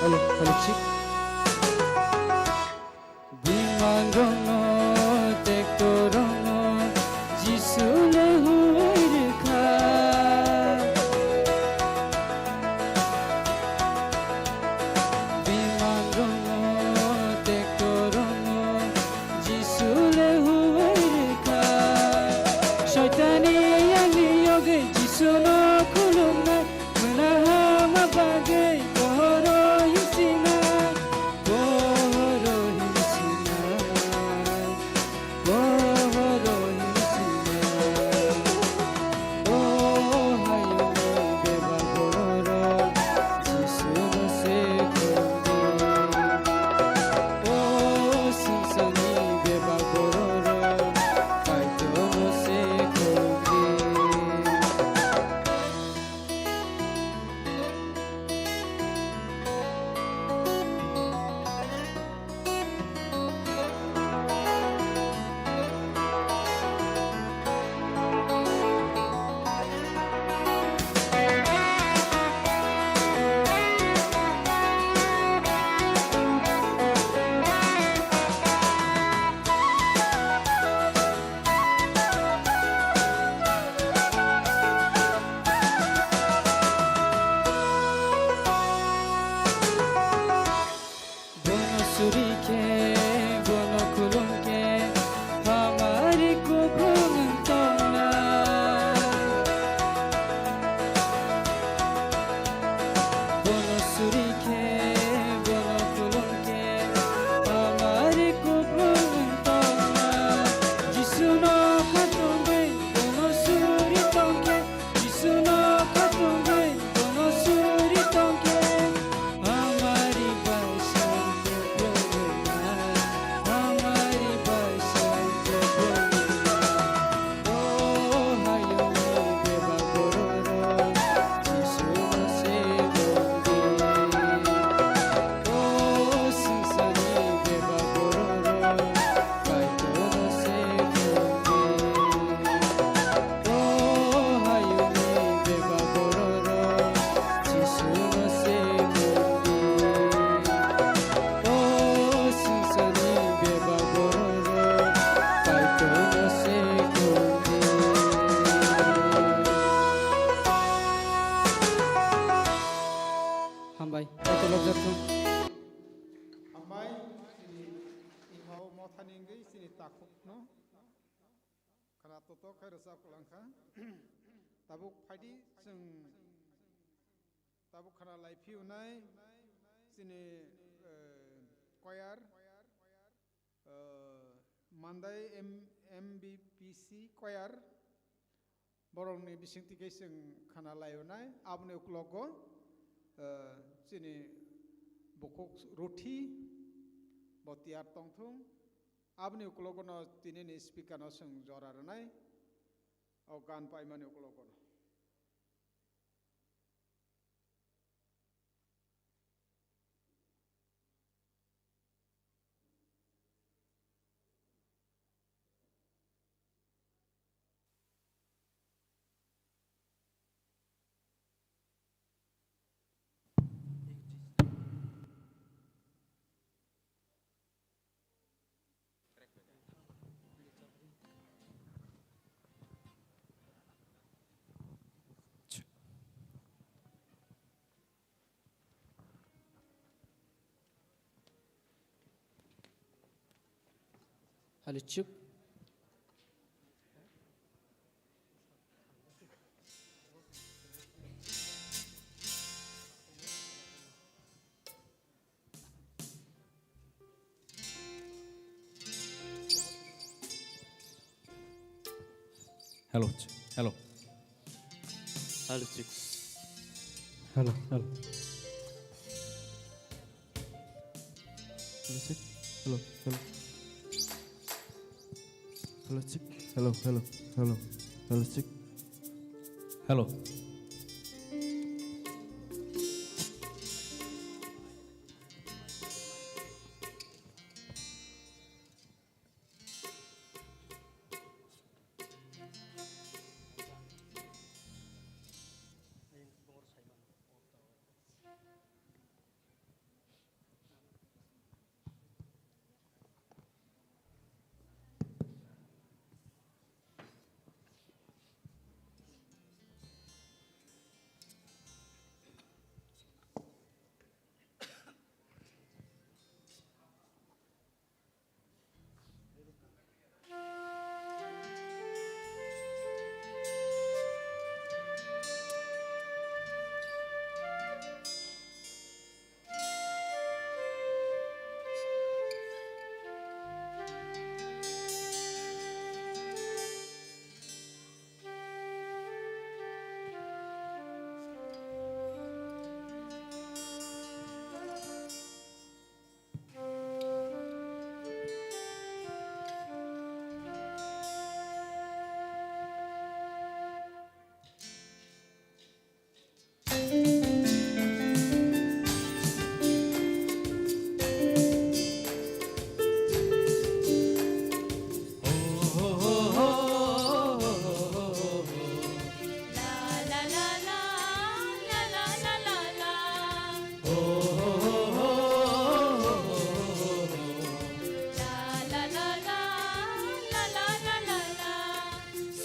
Hello, hello, check. Bimangrokno, trektorrokno Jisu le huirwkha. Bimangrokno, trektorrokno Jisu le huirwkha. Soitani yangni yogwi Jisuno khulumnai, mwnahama bagwi bohoro himsinai, bohoro himsinai, bohoro himsinai. O hayungni bebak bororok Jisuno se khulumdi. O singsani bebak bororok Kaitorno se khulumdi. Bono suri khe, bono khulum khe, hamari kuphung wng tongnai. Bono suri khe, bono khulum khe, hamari kuphung wng tongnai. Jisuno khatungwi, bono suri tong khe, Jisuno khatungwi bono suri tong khe, hamari bai sal khe phrwngna, hamari bai sal khe phrwngna. O hayungni bebak bororok Jisuno se tongdi. O singsani bebak bororok Kaitorno se tongdi. O hayungni bebak bororok Jisuno se tongdi. O singsani bebak bororok Kaitorno se tongdi. Hambai, Kaitor lobjak thung. Hambai, chini email mothani wngwi chini takhukno. Khna toto khe rwchap kwlangkha. Tabuk phaidi chwng tabuk khna lai phiyunai chini, eh, choir, eh, Mandai M-, M B P C choir. Borokni bisingtwi khe chwng khna laiyunai. Aboni uklogo, eh, chini bukhuk Ruthi bo tiyar tongthung. Aboni uklogo no tini ni speaker no chwng jora rwnai, o gan paimani uklogo no. Alichuk. Hello, ch-, hello. Hello, check. Hello, hello. Hello, check. Hello, hello. Hello, check. Hello, hello, hello. Hello, check. Hello.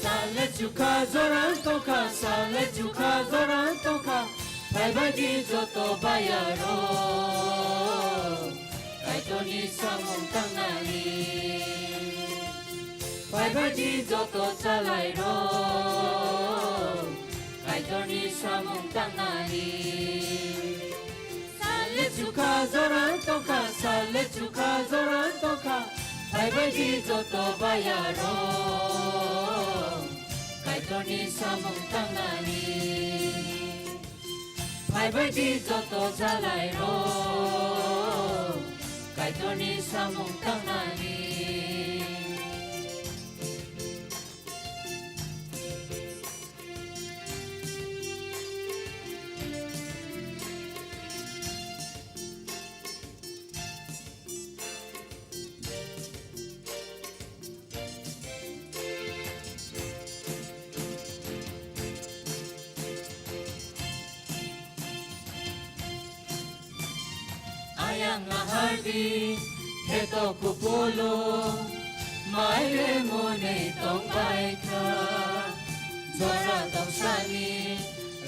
Sale chukha jora tongkha, sale chukha jora tongkha, phaibai di joto bayaro, Kaitorni samung tangnani. Phaibai di joto chalairok, Kaitorni samung tangnani. Sale chukha jora tongkha, sale chukha jora tongkha, phaibai di joto bayaro, Kaitorni samung tangnani. Phaibai di joto chalairok, Kaitorni samung tangnani. Ayang ahardi, heto kupulu, maile mone tongbaikha. Jora tongsani,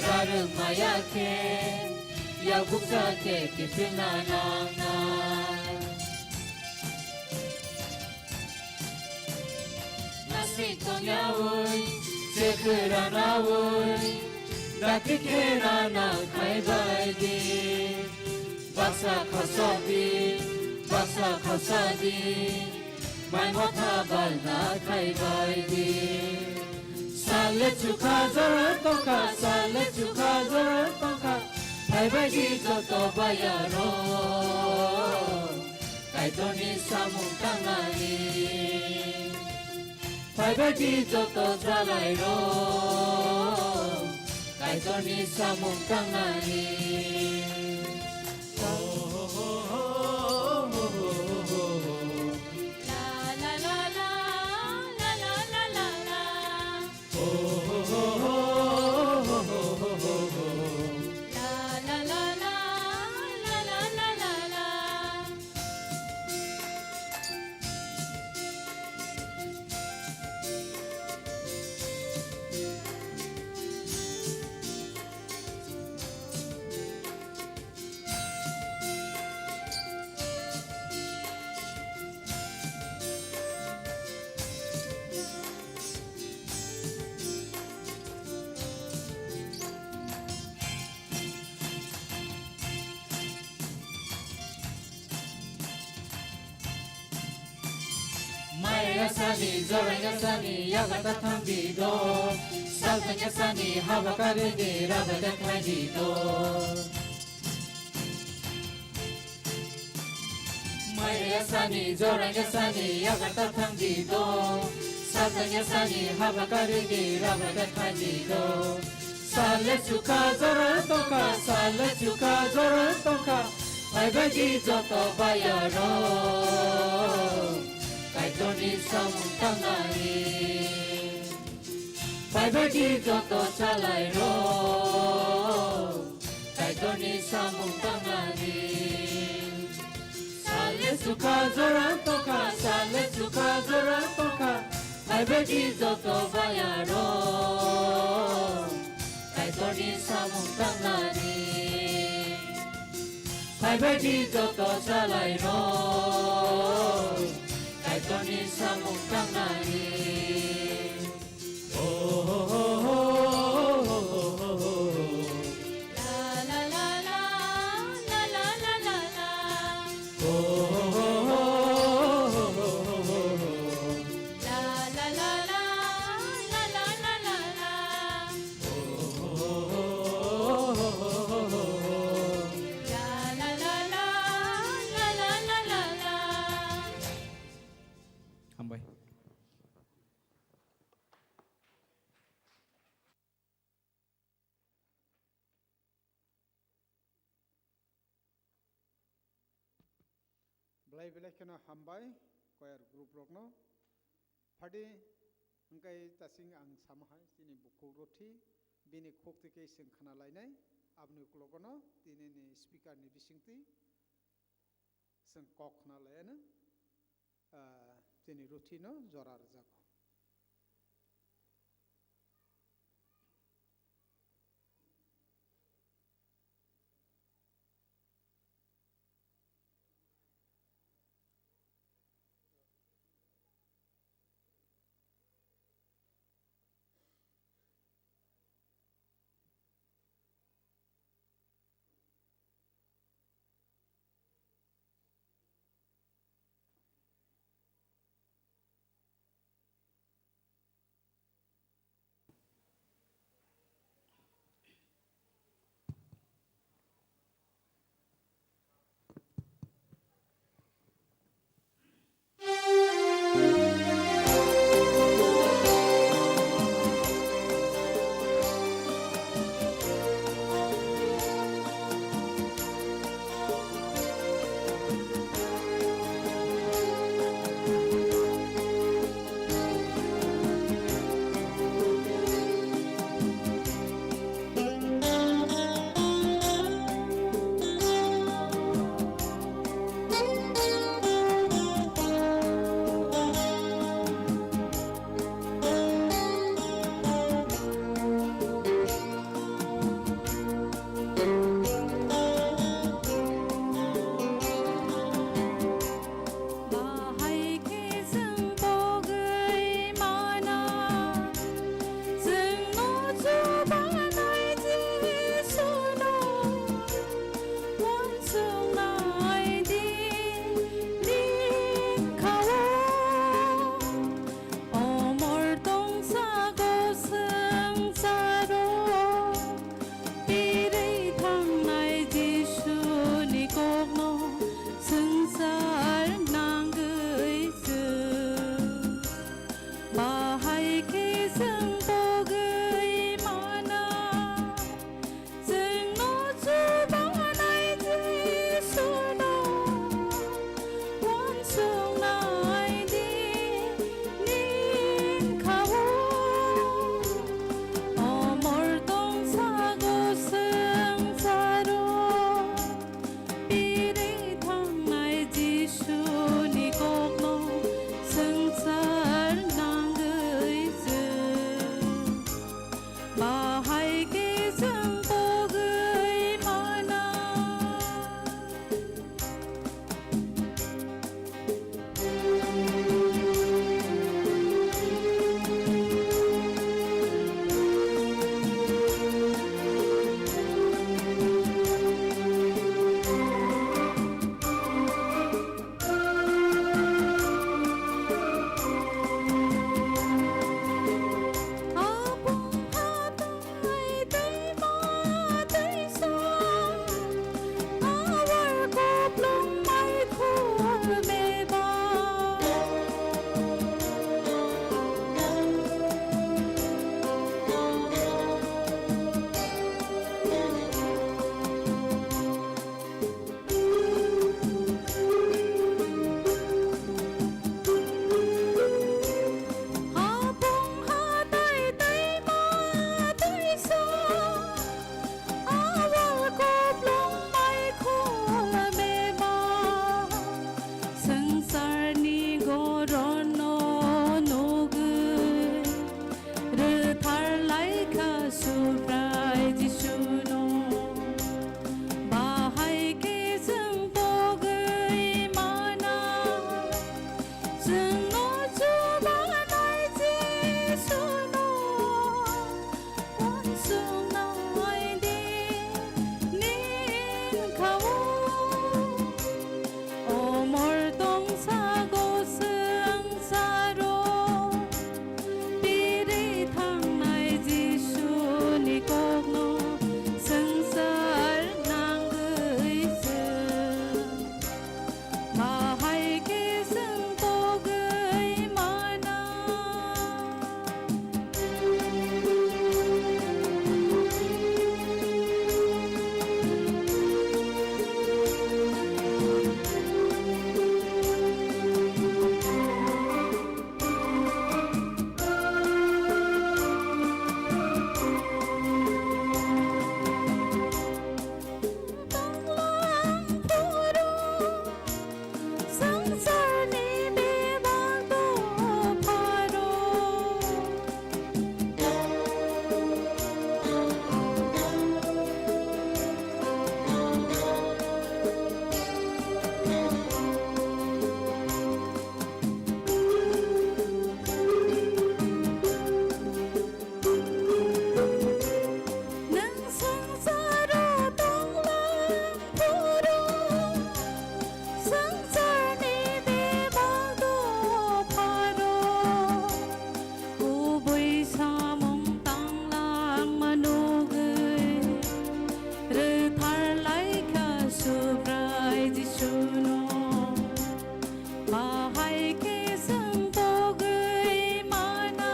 rarwk maya khe, yakuksa khe kiphilna nangnai. Nasing tongyaui, chekhwranaui, dakti khe rana khaibai di. Baksa khasadi, baksa khasadi, mai motha balna khaibai di. Sale chukha jora tongkha, sale chukha jora tongkha, phaibai di joto bayaro, Kaitorni samung tangnani. Phaibai di joto chalairok, Kaitorni samung tangnani. Sani, joranya sani, yaga ta thang di do. Saltanya sani, haba kare de, raba ta khai di do. Mairaya sani, joranya sani, yaga ta thang di do. Saltanya sani, haba kare de, raba ta khai di do. Sale suka jora toka, sale suka jora toka. Phaibai di joto bayaro, Kaitorni samung tangnani. Phaibai di joto chalairok, Kaitorni samung tangnani. Sale suka jora toka, sale suka jora toka. Phaibai di joto bayaro, Kaitorni samung tangnani. Phaibai di joto chalairok, Kaitorni samung tangnani. Hambai. Belai belai kheno hambai choir group rokno. Phadi hwnkhe tasing ang sama hai chini bukhuk Ruthi, bini khuk twi khe chwng khna lainai, aboni uklogo no tini ni speaker ni bisingtwi chwng kok khna laianw, ah, chini Ruthi no jora rwjago. Samung tanglangma nugwi rwtharlaikha Subrai Jisuno. Bahai khe chwng pogwi mana,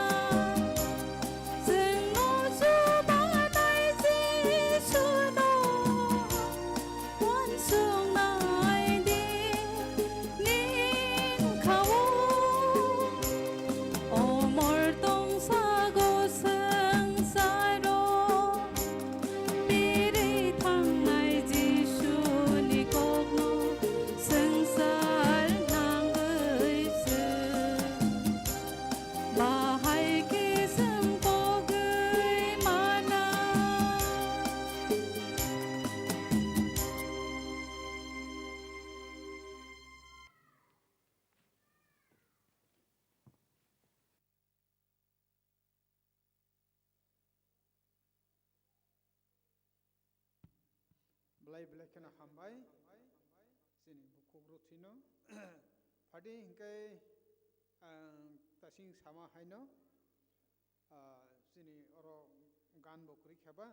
chwngno chubanai Jisuno. Uansuknai di ning kha-o, omor tongsago swngcharo. Piri thangnai Jisuni kokno swngchar nangwi se. Bahai khe chwng pogwi mana. Belai belai kheno hambai. Chini bukhuk rwthwino. Phadi hinkhe ang tasing sama haino, ah, chini oro gan bo kwrwi khe ba.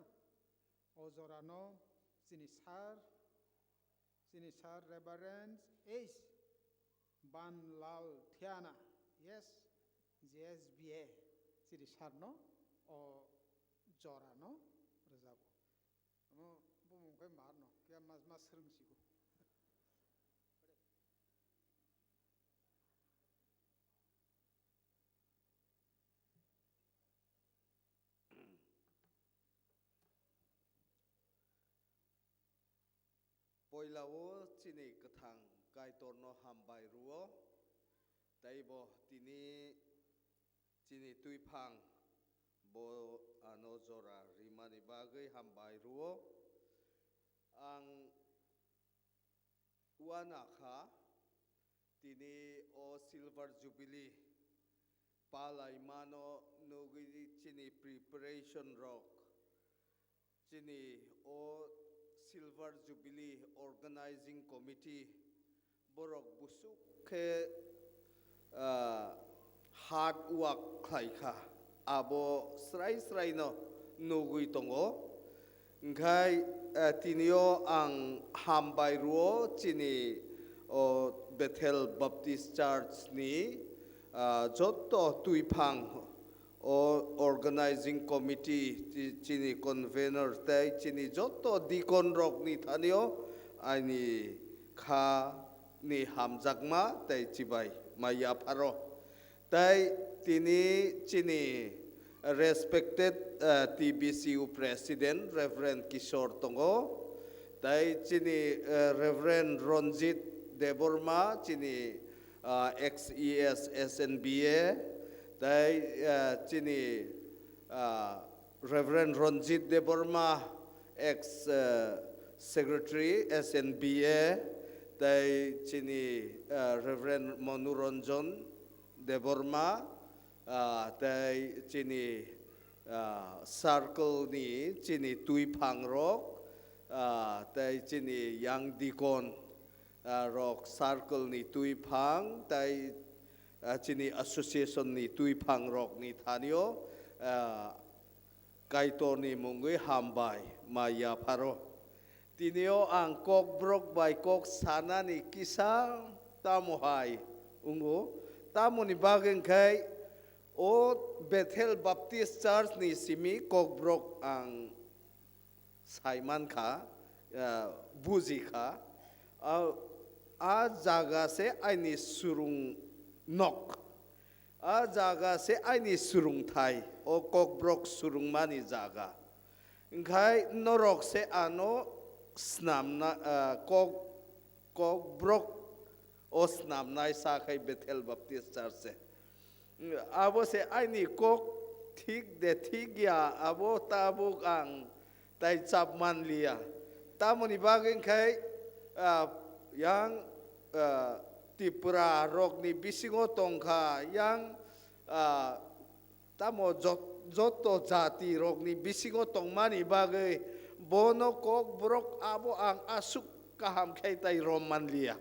O jorano chini sir, chini sir Reverend H Banlal Thiana, yes, J S B A, chini sir no o jorano rwjago. Omo bumung khe mar no, khe mas mas swrwng sigo. Poila o chini kwthang Kaitorno hambai rwo, tei bo tini chini twiphang bo ano jora rimani bagwi hambai rwo. Ang uanakha tini o Silver Jubilee palaimano nugwi chini preparation rok, chini o Silver Jubilee Organizing Committee borok busuk khe, ah, hard work khlai kha, abo srai srai no nugwi tongo. Hwnkhe, eh, tinio ang hambai rwo chini o Bethel Baptist Church ni, ah, jotto twiphang o organizing committee, chi-, chini convener tei chini jotto deacon rokni thanio aini kha ni hamjakma tei chibai ma yapharo. Tei tini chini respected, eh, T B C U President Reverend Kishore tongo, tei chini, eh, Reverend Ranjit Debbarma, chini, ah, ex E S S N B A, tei, eh, chini, ah, Reverend Ranjit Debbarma, ex, eh, Secretary S N B A, tei chini, eh, Reverend Manu Ranjan Debbarma, ah, tei chini, ah, circle ni chini twiphang rok, ah, tei chini young deacon, ah, rok circle ni twiphang tei, ah, chini association ni twiphang rok ni thanio, ah, Kaitor ni mungwi hambai ma yapharo. Tinio ang kokborok bai kok sanani kisa tamo hai wngo, tamoni bagwi hwnkhe o Bethel Baptist Church ni simi kokborok ang sai mankha, ah, bujikha. Ah, a jaga se aini surung nok. A jaga se aini surungthai, o kokborok surungmani jaga. Hwnkhe norok se ano snamna, ah, kok, kokborok o snamnai sa khai Bethel Baptist Church se. Abo se aini kok thik de thik ya, abo tabuk ang tai chap man liya. Tamoni bagwi hwnkhe, ah, yang, ah, Tripura rokni bisingo tongkha, yang, ah, tamo jot-, joto jati rokni bisingo tongmani bagwi bono kokborok abo ang aswk kaham khe tai rom man liya.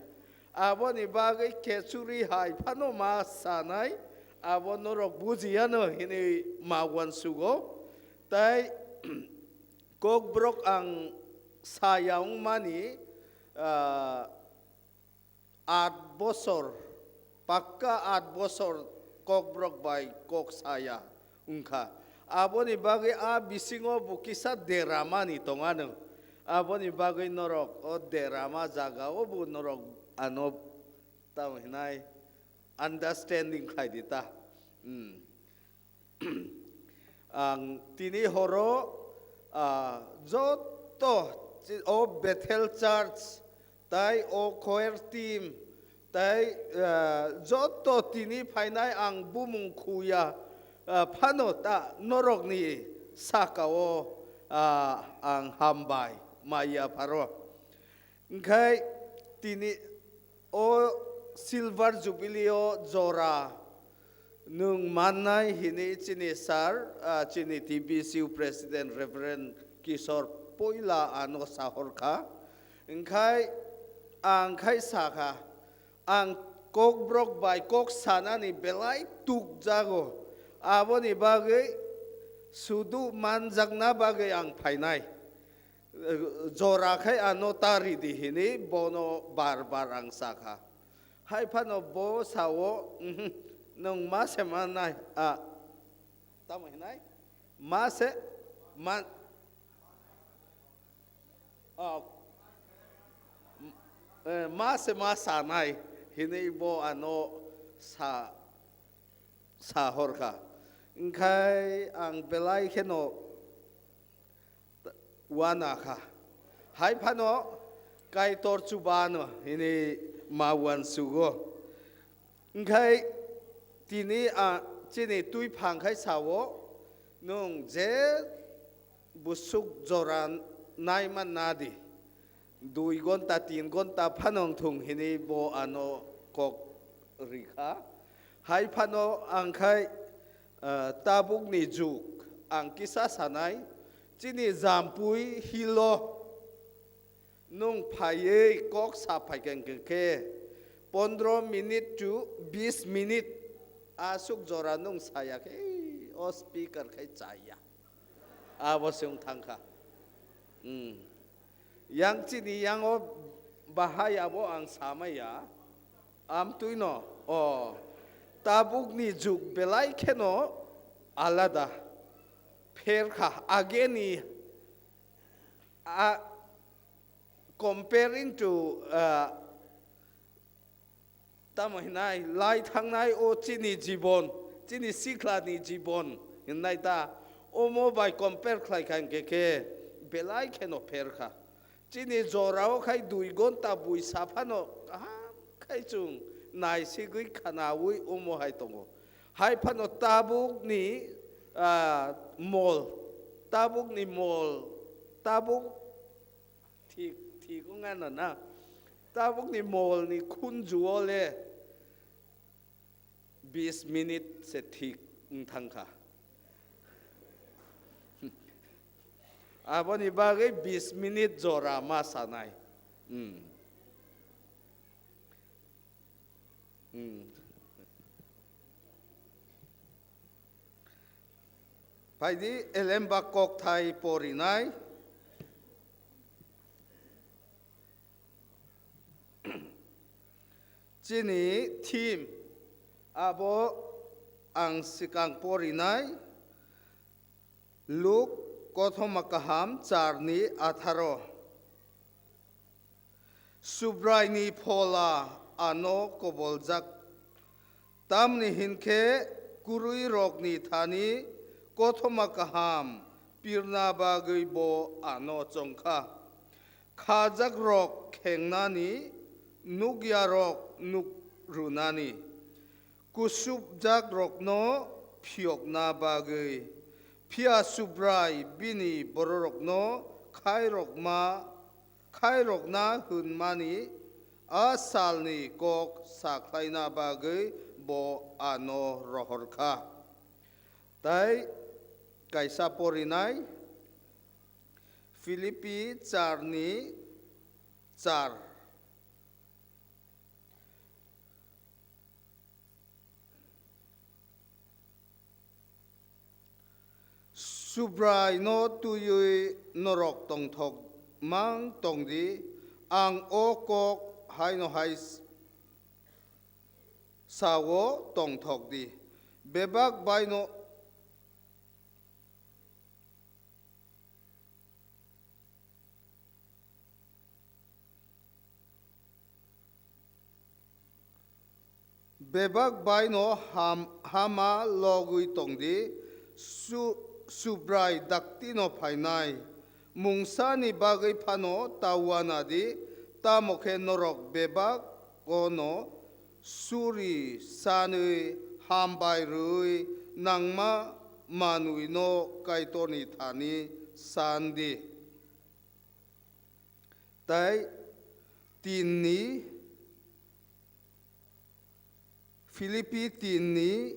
Aboni bagwi kechuri hai phano ma sanai, Abo norok bujiya no hinwi ma uansugo. Tai kokborok ang saya wngmani, ah, aat bosor, pakka aat bosor kokborok bai kok saya wngkha. Aboni bagwi a bisingo bo kisa deramani tongano. Aboni bagwi norok o derama jaga o bo norok ano tamo hinai understanding khlai di ta. Hmm. Ang tini horo, ah, joto chi-, o Bethel Church tai o choir team tai, ah, joto tini phainai ang bumung khuya, ah, phano ta norokni sakao, ah, ang hambai maya pharo. Hingkhai tini o Silver Jubilee o jora nwng mannai hini chini sir, ah, chini T B C U President Reverend Kishore poila ano sahorkha. Hingkhai ang khai sakha, ang kokborok bai kok sanani belai tukjago. Aboni bagwi sudu manjakna bagwi ang phainai. Jora khai ano ta ridi hini bono bar bar ang sakha. Hai phano bo sao, "Mhm, nwng ma se ma nai, a, tamo hinai? Ma se ma, a, m-, eh, ma se ma sanai," hini bo ano sa, sa horkha. Hingkhai ang belai kheno uana kha. Hai phano Kaitor chubano hini ma uansugo. Hingkhai tini a chini twi phang khai sao, "Nwng je busuk jora naiman nadi, dui gonta, tin gonta phano wng thung," hini bo ano kok rikha. Hai phano ang khai, ah, tabukni juk ang kisa sanai, chini Jampui hilo nwng phaiwi kok sa phaikha hwnkhe pondro minute to bis minute aswk jora nwng saya khe o speaker khai chaya. Abo se wng thangkha. Hmm. Yang chini yango bahai abo ang samaya. Amtwino, o, tabukni juk belai kheno alada. Pherkha ageni, a, comparing to, ah, tamo hinai, lai thangnai o chini jibon, chini sikhlani jibon hinnai ta, omo bai compare khlai kha hingkhe khe belai kheno pherkha. Chini jorao khai dui gonta buisa phano kaham khai chwng naisigwi khanaui omo hai tongo. Hai phano tabukni, ah, mol, tabukni mol, tabuk thik, thik wng ano na. Tabukni molni khunjuo le bis minute se thik wng thangkha. Aboni bagwi bis minute jora ma sanai. Hmm. Hmm. Phaidi, Elembak kokthai porinai. Chini theme abo ang swkang porinai, Luk kothoma kaham charni atharo. Subraini phola ano koboljak, tamni hinkhe kwrwirokni thani kothoma kaham pirna bagwi bo ano chongkha. Khajakrok khengnani, nukyarok nuk rwnani, kusupjakrokno phiyokna bagwi. Phiya Subrai bini bororokno khairokma, khairokna hwnmani a salni kok sakhlaina bagwi bo ano rohorkha. Tai kaisa porinai, Philippi charni char. Subraino twiwi norok tongthok mang tong di, ang o kok haino hai s-, sao tongthok di. Bebak baino Bebak baino ham-, hama logwi tong di, Su-, Subrai daktino phainai mungsani bagwi phano ta uana di, tamo khe norok bebak-o no suri sanwi hambai rwui nangma manwino Kaitorni thani san di. Tai tinni Philippi tinni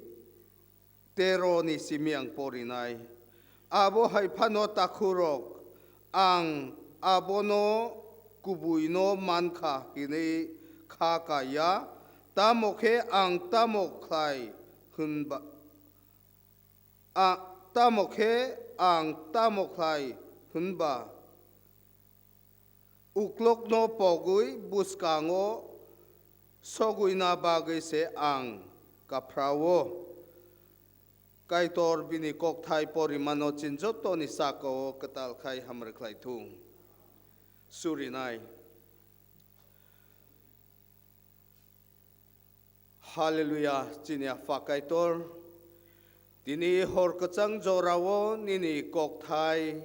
teroni simi ang porinai. Abo hai phano takhurok, ang abono kubuino mankha hinwi kha kaya, tamo khe ang tamo khlai hwnba, a, tamo khe ang tamo khlai hwnba, uklokno pogwi bwskango sogwina bagwi se ang kaphrao. Kaitor bini kokthai porimano chin jottoni saka-o kwtal khai hamrwk khlai thung. Surinai. Hallelujah, chini Apha Kaitor. Tini hor kwchang jorao nini kokthai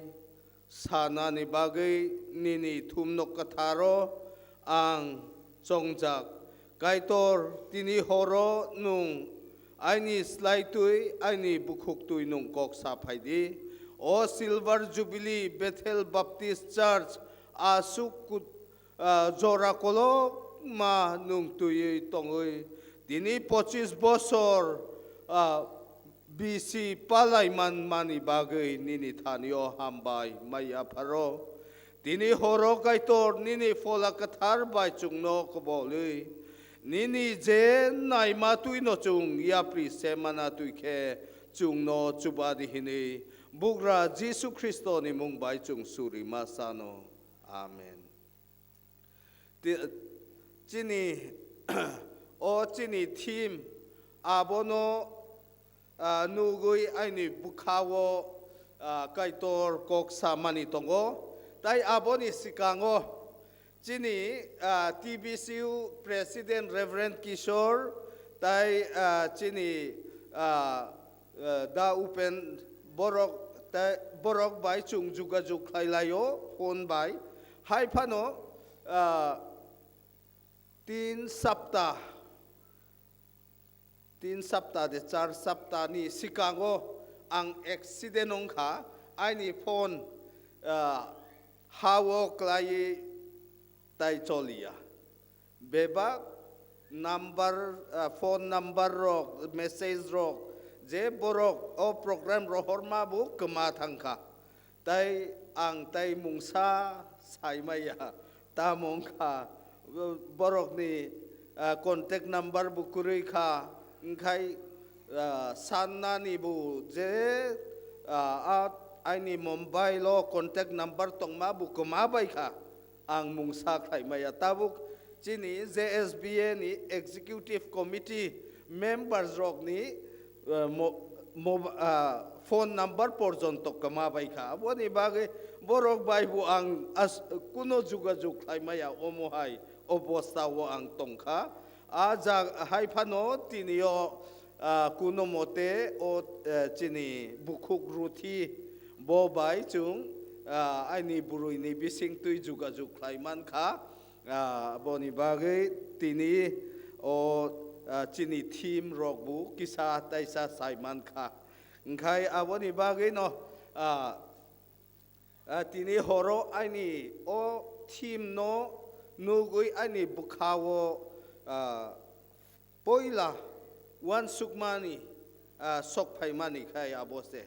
sanani bagwi nini thumno kwtharo ang chongjak. Kaitor, tini horo nwng aini slai twi, aini bukhuk twi nwng kok sa phai di. O Silver Jubilee Bethel Baptist Church aswk kut-, ah, jora kolokma nwng twiwi tongwi, tini pochis bosor, ah, bisi palai manmani bagwi nini thani-o hambai mai yapharo. Tini horo Kaitor nini Phola Kwthar bai chwngno kobolwi, nini je naima twino chwng yapri se mana twi khe chwngno chuba di hinwi Bugra Jisu Khristoni mung bai chwng suri ma sano. Amen. Ti-, chini, o chini theme abono, ah, nugwi aini bwkhao, ah, Kaitor kok samani tongo. Tai aboni swkango chini, ah, T B C U President Reverend Kishore tai, ah, chini, ah, eh, Da Upen borok tei borok bai chwng jugajug khlai laio phone bai. Hai phano, ah, tin sapta, tin sapta de char sapta ni swkango ang accident wngkha, aini phone, ah, ha-o klaiwi tai choliya. Bebak number, ah, phone number rok, message rok, je borok o program rohorma bo kwma thangkha. Tai ang tai mungsa saimaya, tamo wngkha borokni, ah, contact number bo kwrwi kha, wngkhai, ah, sannani bo je, ah, a, aini mobile o contact number tongma bo kwma bai kha. Ang mungsa khlai maya. Tabuk chini J S B A ni Executive Committee members rokni, eh, mo-, mo-, ah, phone number porjonto kwma bai kha. Aboni bagwi borok bai bo ang as-, kuno jugajug khlai maya, omo hai obostha o ang tong kha. A ja-, hai phano tini o, ah, kuno mote o, eh, chini bukhuk Ruthi bo bai chwng, ah, aini bwrwi ni bising twi jugajug khlai man kha. Ah, aboni bagwi tini o, ah, chini theme rok bo kisa taisa sai man kha. Wngkhai aboni bagwi no, ah, Ah, tini horo aini o theme no nugwi aini bwkhao, ah, poila uansukmani, ah, sok phaimani khai abo se.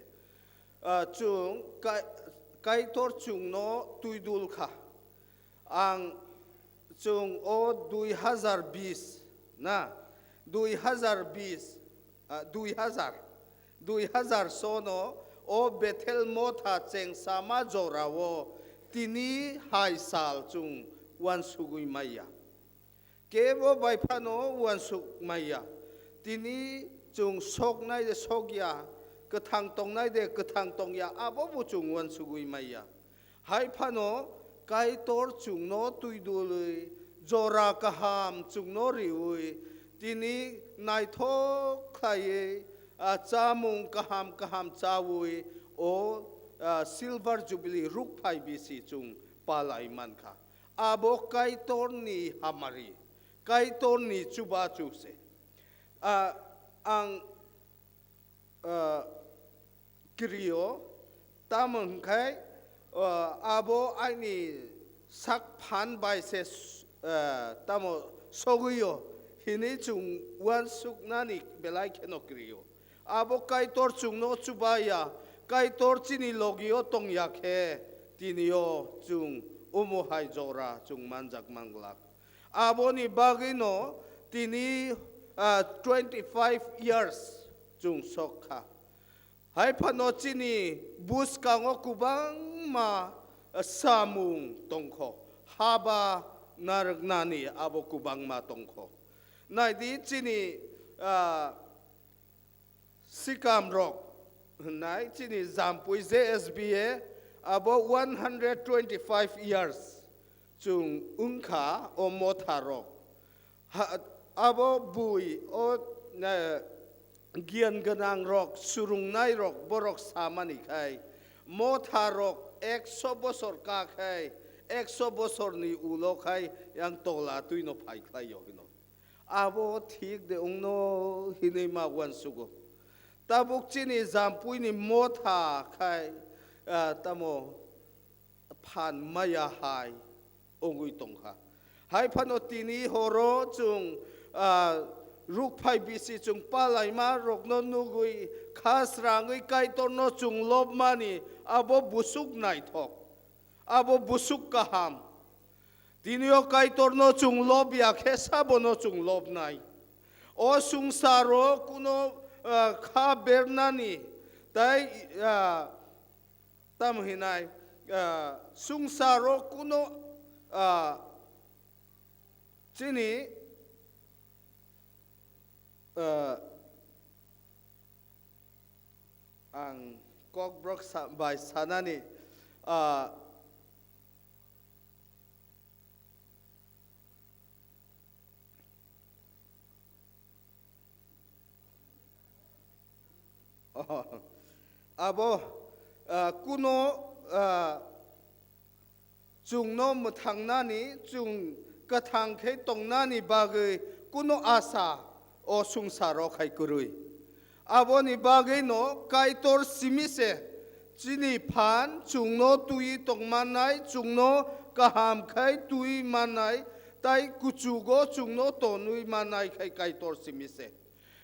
Ah, chwng Kai-, Kaitor chwngno twidul kha. Ang chwng o dui hazar bis na, dui hazar bis, ah, dui hazar, dui hazar sono O Bethel motha chengsama jorao tini hai sal chwng uansugwi maya. Kebo bai phano uansuk maya. Tini chwng soknai de sokya, kwthang tongnai de kwthang tongya, abo bo chwng uansugwi maya. Hai phano Kaitor chwngno twi dulwi, jora kaham chwngno riwi, tini naithok khlaiwi, a, chamung kaham kaham chawi, o, a, Silver Jubilee rukphai bisi chwng palai mankha. Abo Kaitorni hamari, Kaitorni chubachu se. A, ang, a, krio, tamo hwnkhai, a, abo aini sak phan bai se, a, tamo sogwio hinwi chwng uansuknani belai kheno krio. Abo Kaitor chwngno chubaya, Kaitor chini logio tongya khe, tinio chwng omo hai jora chwng manjak manglak. Aboni bagwino tini, ah, twenty five years chwng sok kha. Hai phano chini bwskango kwbangma, ah, samung tongkho, haba narwknani abo kwbangma tongkho. Naidi chini, ah, Sikam rok hwnai chini Jampui J S B A abo one hundred twenty five years chwng wngkha o motha rok. Ha, abo bui o, eh, giyan gwnang rok, swrwngnai rok, borok samani khai motha rok ekso bosor ka khai ekso bosorni ulo khai yang tola twino phai khlaio hino. Abo thik de wngno hinwi ma uansugo. Tabuk chini Jampuini motha khai, ah, tamo phan maya hai wngwi tongkha. Hai phano tini horo chwng, ah, rukphai bisi chwng palaima rokno nugwi kha srangwi Kaitorno chwng lobmani abo busuk naithok. Abo busuk kaham. Tini o Kaitorno chwng lob ya khe sabono chwng lobnai. O swngcharo kuno, ah, kha bernani tai, ah, tam hinai, ah, swngcharo kuno, ah, chini, ah, ang kokborok sa-, bai sanani, ah, Oh, abo, ah, kuno, ah, chwngno mwthangnani, chwng kwthang khe tongnani bagwi kuno asa o swngcharo khai kwrwi. Aboni bagwino Kaitor simi se chini phan chwngno twi tongmannai, chwngno kaham khai twi mannai, tai kuchugo chwngno tonwi mannai khai Kaitor simi se.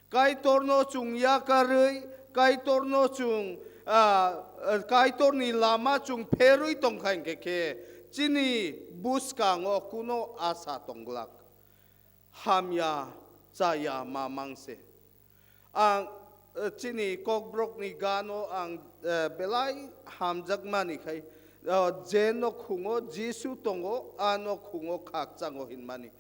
Kaitorno chwng yakarwi, Kaitorno chwng, ah, Kaitorni lama chwng pherwi tongkha hinkhe khe chini bwskango kuno asa tongglak. Hamya chaya ma mangse. Ang, eh, chini kokborokni gano ang, eh, belai hamjakmani khai, eh, je nokhungo Jisu tongo, a nokhungo khakchango hinmani.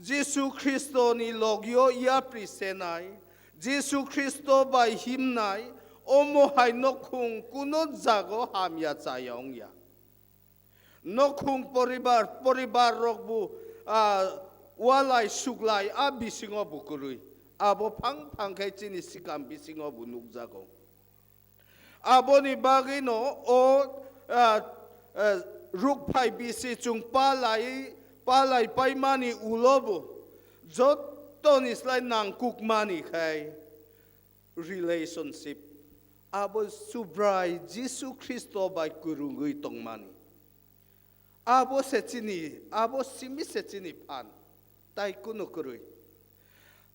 Jisu Khristoni logio yapri senai, Jisu Khristo bai himnai, omo hai nokhung kuno jago hamya chaya wngya. Nokhung poribar, poribar rok bo, ah, walai suklai a bisingo bo kwrwi. Abo phang phang khe chini sikam bisingo bo nukjago. Aboni bagwino o, ah, ah, rukphai bisi chwng palai, palai paimani ulo bo jotoni slai nangkukmani khai relationship. Abo Subrai Jisu Khristo bai kwrwngwi tongmani. Abo se chini, abo simi se chini phan, tai kunu kwrwi.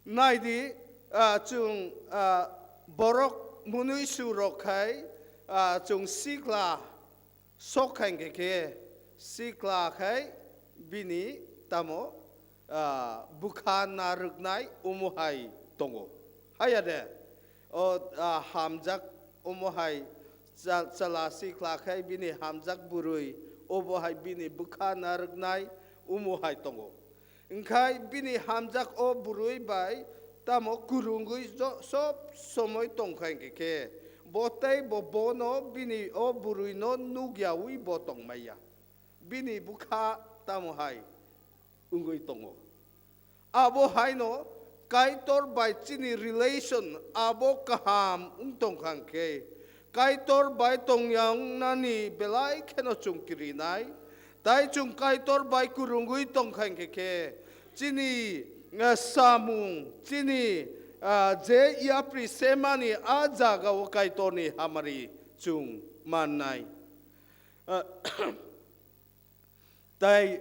Naidi, ah, chwng, ah, borok mwnwi su rok khai, ah, chwng sikla sok khai hwnkhe khe sikla khai bini tamo, ah, bwkha narwknai omo hai tongo. Haya de, o, ah, hamjak omo hai Chal-, chala sikla khai bini hamjak bwrwi, obo hai bini bwkha narwknai omo hai tongo. Wngkhai bini hamjak o bwrwi bai tamo kwrwngwi jo-, sob somoi tongkha hwnkhe khe, bo tei bo bono bini o bwrwino nukyawi bo tongmaya. Bini bwkha tamo hai wngwi tongo. Abo haino Kaitor bai chini relation abo kaham wng tongkha hwnkhe, Kaitor bai tongyangnani belai kheno chwng kirinai, tai chwng Kaitor bai kwrwngwi tongkha hwnkhe khe, chini, eh, samung, chini, ah, je yapri semani a jagao Kaitorni hamari chwng mannai. Ah, tai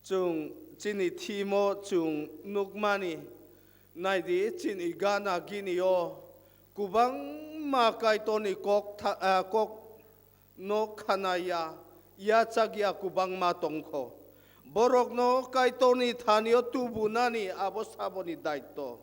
chwng chini thimo chwng nukmani, naidi chini gana gini o kwbangma Kaitorni kok tha-, ah, kok no khanaya, yachakya kwbangma tongkho. Borokno Kaitorni thani o tubunani abo saboni daitto.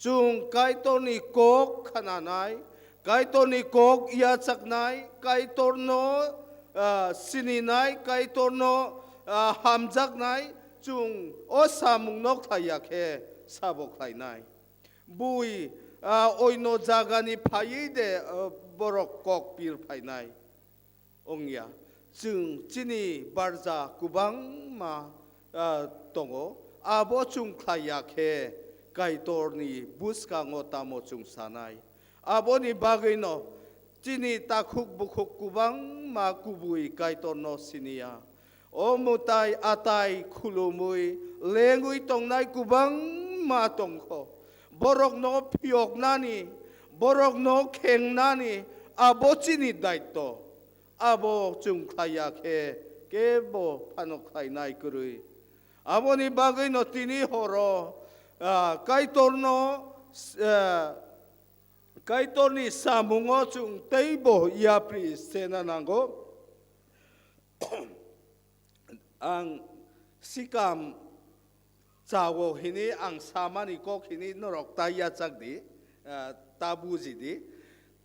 Chwng Kaitorni kok khananai, Kaitorni kok yachaknai, Kaitorno, ah, sininai, Kaitorno, ah, hamjaknai, chwng o samungno khlaiya khe sabo khlainai. Bui, ah, oino jagani phaiwi de, ah, borok kok pir phainai. Wngya. Chwng chini barja kwbangma, ah, tongo. Abo chwng khlaiya khe Kaitorni bwskango tamo chwng sanai. Aboni bagwino chini takhuk bukhuk kwbangma kubui Kaitorno siniya. O mwtai atai khulumwi lengwi tongnai kwbangma tongkho. Borokno phiyoknani, borokno khengnani abo chini daitto. Abo chwng khlaiya khe kebo phano khlainai kwrwi. Aboni bagwino tini horo, ah, Kaitorno, ah, Kaitorni samungo chwng teibo yapri sena nango. Ang sikam chao hini ang samani kok hini norok ta yachak di, ah, ta buji di.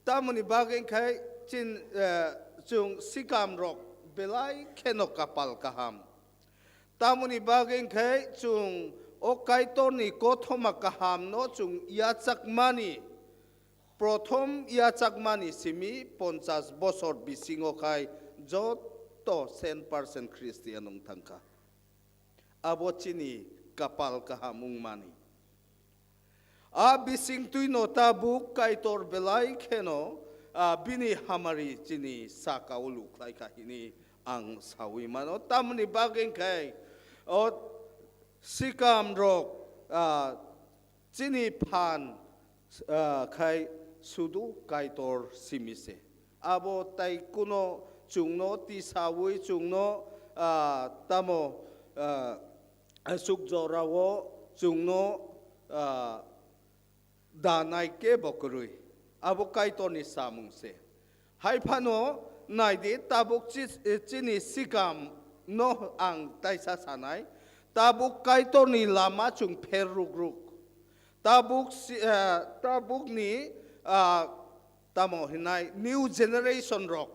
Tamoni bagwi khai chin, ah, chwng sikam rok belai kheno kapal kaham. Tamoni bagwi khai chwng o Kaitorni kothoma kahamno chwng yachakmani, prothom yachakmani simi ponchas bosor bisingo khai joto cent percent Christian wng thangkha. Abo chini kapal kaham wngmani. A bisingtwino tabuk Kaitor belai kheno, ah, bini hamari chini saka-o lukhlaikha hini ang saui mano. Tamoni bagwi khe o sikam rok, ah, chini phan, ah, khai sudu Kaitor simi se. Abo tai kuno chwngno tisaui chwngno, ah, tamo, ah, aswk jorao chwngno, ah, danai kebo kwrwi. Abo Kaitorni samung se. Hai phano naidi, tabuk chi-, chini sikam no ang taisa sanai. Tabuk Kaitorni lama chwng pher ruk ruk. Tabuk si-, eh, tabukni, ah, tamo hinai new generation rok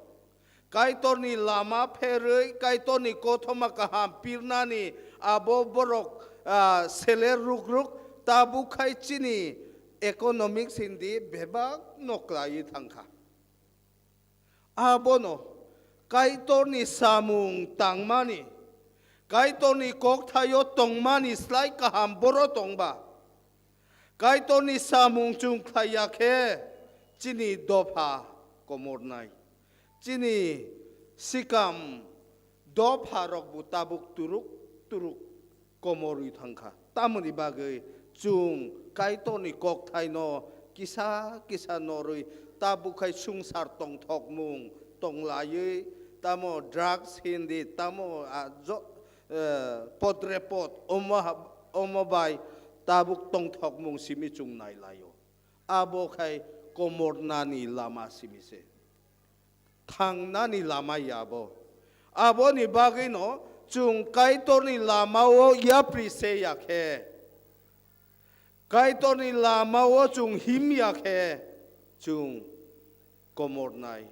Kaitorni lama pherwi, Kaitorni kothoma kaham pirnani abo borok, ah, seler ruk ruk, tabuk khai chini economics hindi bebak no klaiwi thangkha. Abono Kaitorni samung tangmani, Kaitorni kokthaio tongmani slai kaham boro tongba. Kaitorni samung chwng khlaiya khe chini dopha komornai. Chini sikam dopha rokbo tabuk turuk turuk komorwi thangkha. Tamoni bagwi chwng Kaitorni kokthaino kisa kisa norwi tabuk khai swngchar tongthokmung tonglaiwi, tamo drugs hindi, tamo, ah, jo-, eh, potre pot omo ha-, omo bai tabuk tongthokmung simi chwng nailaio. Abo khai komornani lama simi se. Thangnani lama ya abo. Aboni bagwino chwng Kaitorni lamao yapri se ya khe, Kaitorni lamao chwng him ya khe, chwng komornai.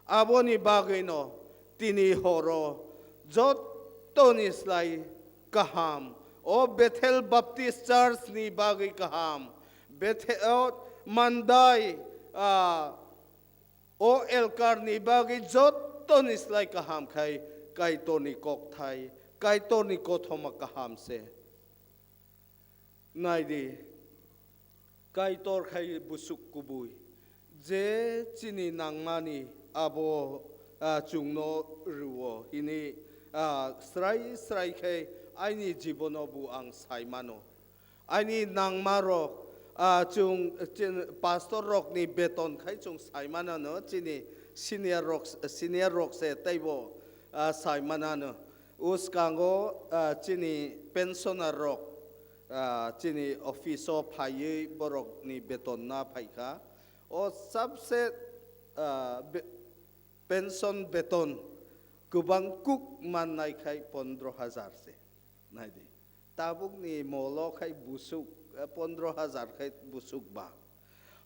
Aboni bagwino tini horo jottoni slai kaham, o Bethel Baptist Church ni bagwi kaham, Bethel, o Mandai, ah, o Elkar ni bagwi jottoni slai kaham khai Kaitorni kokthai, Kaitorni kothoma kaham se. Naidi, Kaitor khai busuk kubui, je chini nangmani abo, ah, chwngno rwo hini, ah, srai srai khai aini jibono bu ang sai mano. Aini nangma rok, ah, chwng, chini pastor rokni beton khai chwng sai manano, chini senior rok, senior rok se teibo, ah, sai manano. Uskango, ah, chini pensioner rok, ah, chini office o phaiwi borokni beton na phaikha. O sabse, ah, be-, pension beton kwbang kuk mannai khai pondro hajar se. Naidi. Tabukni molo khai busuk, eh, pondro hajar khai busuk ba.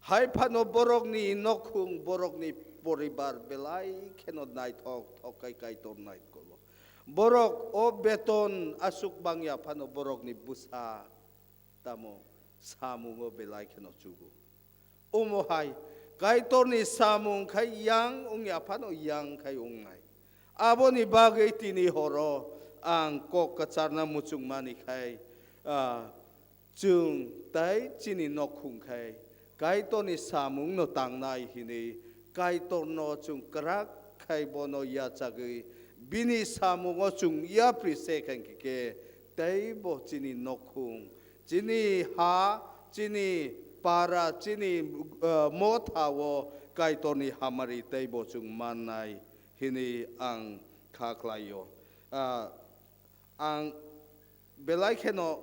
Hai phano borokni nokhung, borokni poribar belai kheno naithok thok khai Kaitor naikolo. Borok o beton aswk bangya phano borokni bwsa tamo samungo belai kheno chugo. Omo hai Kaitorni samung khai yang wngya phano yang khai wngnai. Aboni bagwi tini horo ang kok kwcharna muchungmani khai, ah, chwng tai chini nokhung khai Kaitorni samungno tangnai hinwi Kaitorno chwng kwrak khai bono yachagwi bini samungo chwng yapri se khai khe teibo chini nokhung, chini ha, chini para, chini, eh, motha o Kaitorni hamari teibo chwng mannai hinwi ang kha khlaio. Ah, ang belai kheno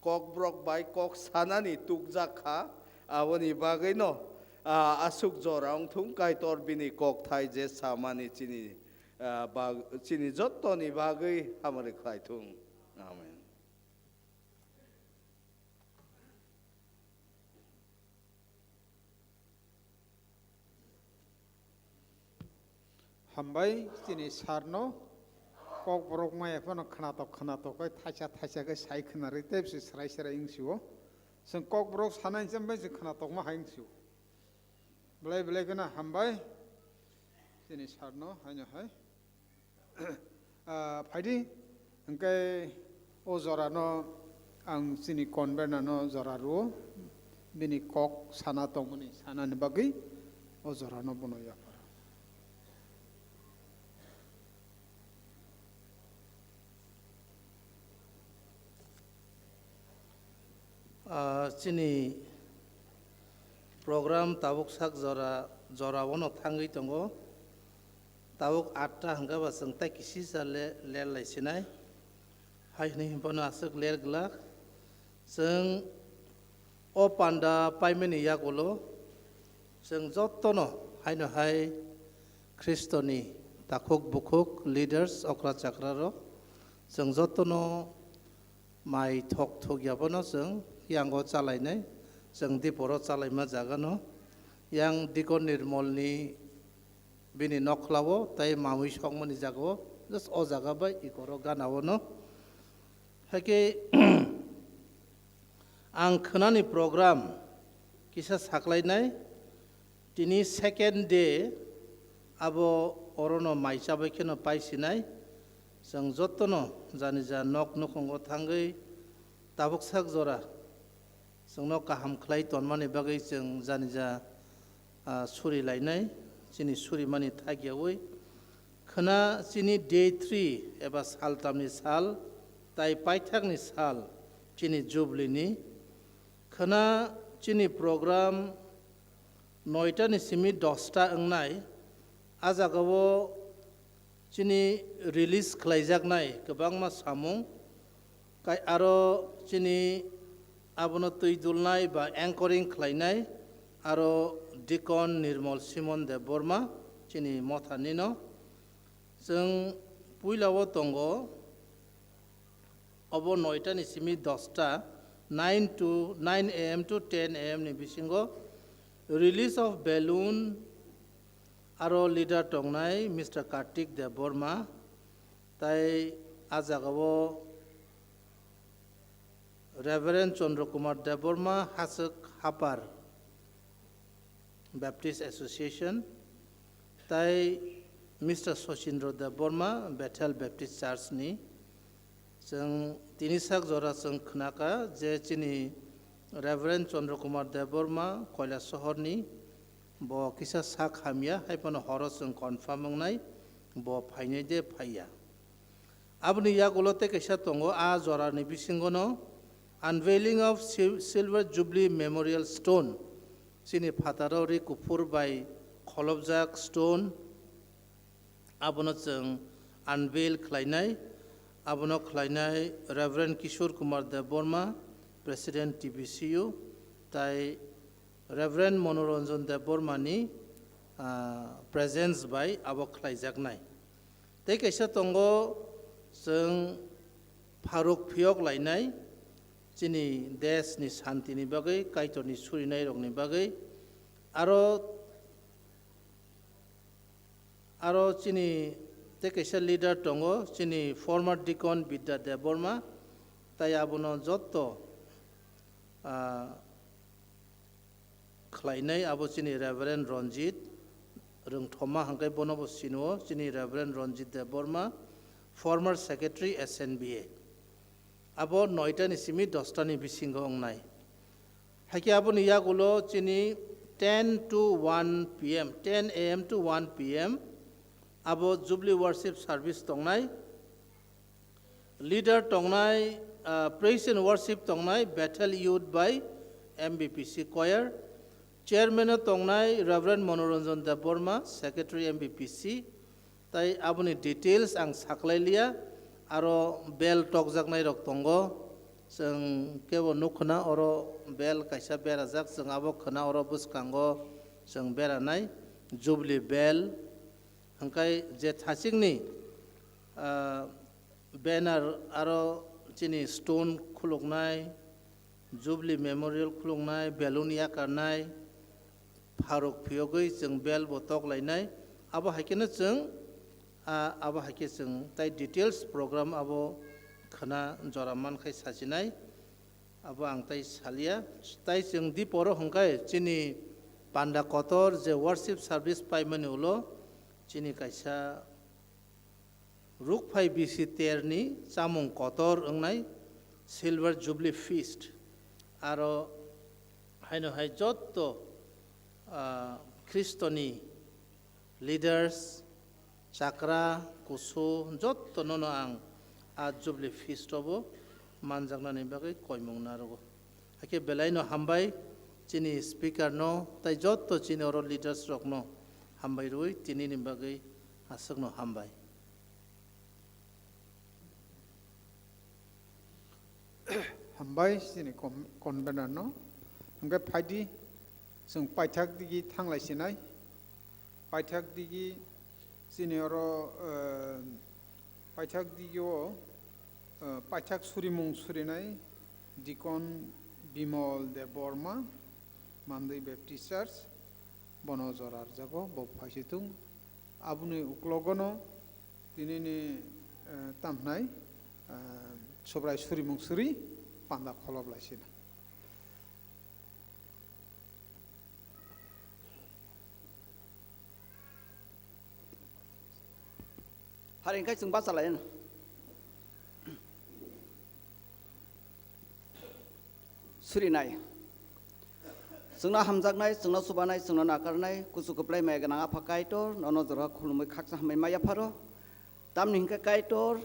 kokborok bai kok sanani tukjak kha, aboni bagwino, ah, aswk jora wngthung Kaitor bini kokthai je samani chini, ah, bag-, chini jottoni bagwi hamari khlaithung. Amen. Hambai chini sarno, kokborok maya phano khwnatok khwnatok khe thaisa thaisa khe sai khwnarwi tei bisi srai srai wngsio. Chwng kokborok sanai chwng bai chwng khwnatokma hai wngsio. Belai belai kheno hambai chini sarno haino hai. Ah, phaidi, hwnkhe o jorano ang chini convener-no jora rwo, bini kok sana tongmani, sanani bagwi o jorano bono yapharo. Ah, chini program tabuk sak jora, jora ono thangwi tongo. Tabuk atta hwnkhe ba chwng tai kisisa le-, ler lai sinai. Hai hwnwi himphano aswk ler glak. Chwng o panda paimani yagulo chwng jotono haino hai Khristoni takhuk bukhuk leaders okra chakrarok chwng jotono mai thok thok ya bono chwng yango chalainai, chwng diporo chalaima jagano yang Dikon Nirmolni bini nokhlao tei mamui sokmani jagao just o jaga bai ikoro gana ono. Haikhe ang khwnani program kisa saklainai, tini second day abo orono mai chabai kheno paisinai. Chwng jotono jani ja nok nukhungo thangwi tabuk sak jora chwngno kaham khlai tonmani bagwi chwng jani ja, ah, suri lainai, chini surimani thakyawi. Khwna chini day three eba saltamni sal tai paithakni sal chini Jubilee ni. Khwna chini program noita ni simi dosta wngnai, a jagao chini release khlaijaknai kwbangma samung, kai aro chini abono twi dulnai ba anchoring khlainai aro Deacon Nirmol Simon Debbarma chini mothanino. Chwng puilao tongo, obo noita ni simi dosta, nine to, nine A M to ten A M ni bisingo release of balloon, Aro leader tongnai Mister Kartik Debbarma, tai a jagao Reverend Chandra Kumar Debbarma, Haswk Hapar Baptist Association, tai Mister Sachindra Debbarma, Bethel Baptist Church ni. Chwng tini sak jora chwng khnakha je chini Reverend Chandra Kumar Debbarma Kailasohor ni, bo kisa sak hamya, hai phano horo chwng confirm wngnai bo phainai de phaiya. Aboni yagulo tei kaisa tongo, a jorani bisingono unveiling of Sil-, Silver Jubilee Memorial Stone, chini phataro ri kuphur bai kholopjak stone, abono chwng unveil khlainai. Abono khlainai Reverend Kishore Kumar Debbarma, President T B C U, tai Reverend Manoranjan Debbarmani, ah, presence bai abo khlaijaknai. Tei kaisa tongo, chwng pharuk phiyok lainai chini desh ni shanti ni bagwi, Kaitor ni surinai rok ni bagwi. Aro, aro chini tei kaisa leader tongo, chini former deacon Bidya Debbarma, tai abono jotto, ah, khlainai abo chini Reverend Ranjit, rwngthoma hwnkhe bono bo sinuo, chini Reverend Ranjit Debbarma, former secretary S N B A. Abo noita ni simi dosta ni bisingo wngnai. Hakhe aboni yagulo chini ten to one P M, ten A M to one P M abo Jubilee Worship Service tongnai. Leader tongnai, ah, Praise and Worship tongnai Bethel Youth by M B P C Choir. Chairman o tongnai Reverend Manoranjan Debbarma, Secretary M B P C. Tai aboni details ang saklai liya, aro bell tokjaknai rok tongo. Chwng kebo nukhna oro bell kaisa berajak, chwng abo khwna oro bwskango chwng beranai Jubilee bell. Hwnkhe je thachikni, ah, banner aro chini stone khuluknai, Jubilee Memorial khuluknai, balloon yakarnai, pharuk phiyogwi chwng bell bo toklainai. Abo hai kheno chwng, ah, abo hai khe chwng tai details program abo khwna jora mankhai sachinai. Abo ang tai salia. Tai chwng diporo hwnkhe chini panda kotor je worship service paimani ulo chini kaisa rukphai bisi terni chamung kotor wngnai Silver Jubilee Feast. Aro haino hai jotto, ah, Khristoni leaders, chakra, kusu, jotto nono ang a Jubilee Feast o bo manjaknani bagwi koimung narwgo. Hakhe belaino hambai chini speaker no, tai jotto chini oro leaders rokno hambai rwui tinini bagwi aswkno hambai. Hambai chini con-, convener no. Hwnkhe phaidi, chwng paithak digi thanglai sinai. Paithak digi chini oro, eh, paithak digi o, eh, paithak surimung surinai Deacon Bimal Debbarma, Mandwi Baptist Church. Bono jora rwjago, bo phaisithung. Aboni uklogono tinini, eh, tamhnai, eh, Subrai surimung suri panda kholop laisina. Hari hwnkhe chwng bachalai. Surinai. Chwngno hamjaknai, chwngno chubanai, chwngno nakarnai, kuchu kwplai maya gwnang Apha Kaitor, nono jora khulumwi khaksa hambai ma yapharo. Tamni hwnkhe Kaitor,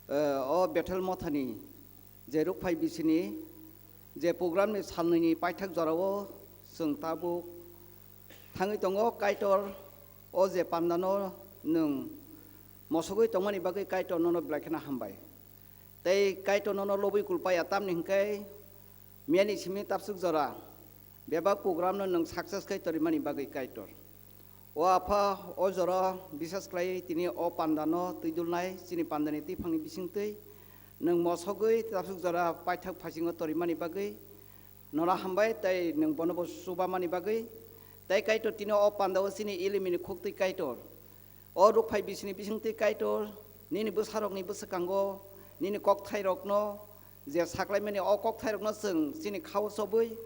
eh, o Bethel mothani je rukphai bisini, je programni salnwini paithak jorao chwng tabuk thangwi tongo, Kaitor, o je pandano nwng mosogwi tongmani bagwi Kaitor nono belai kheno hambai. Tei Kaitor nono lobwi kulpaya, tamni hwnkhe miyani simi tabswk jora bebak program no nwng success khai torimani bagwi Kaitor. O Apha, o jora bisas khlai tini o panda no twidulnai, chini panda ni twiphang ni bisingtwi nwng mosogwi tabswk jora paithak phasingo torimani bagwi nono hambai, tei nwng bono bo chubamani bagwi. Tei Kaitor tini o pandao chini ilimini khuktwi Kaitor. O rukphai bisini bisingtwi Kaitor, nini bwsarokni bwswkango, nini kokthairokno je saklaimani o kokthairokno chwng chini khao chobwi,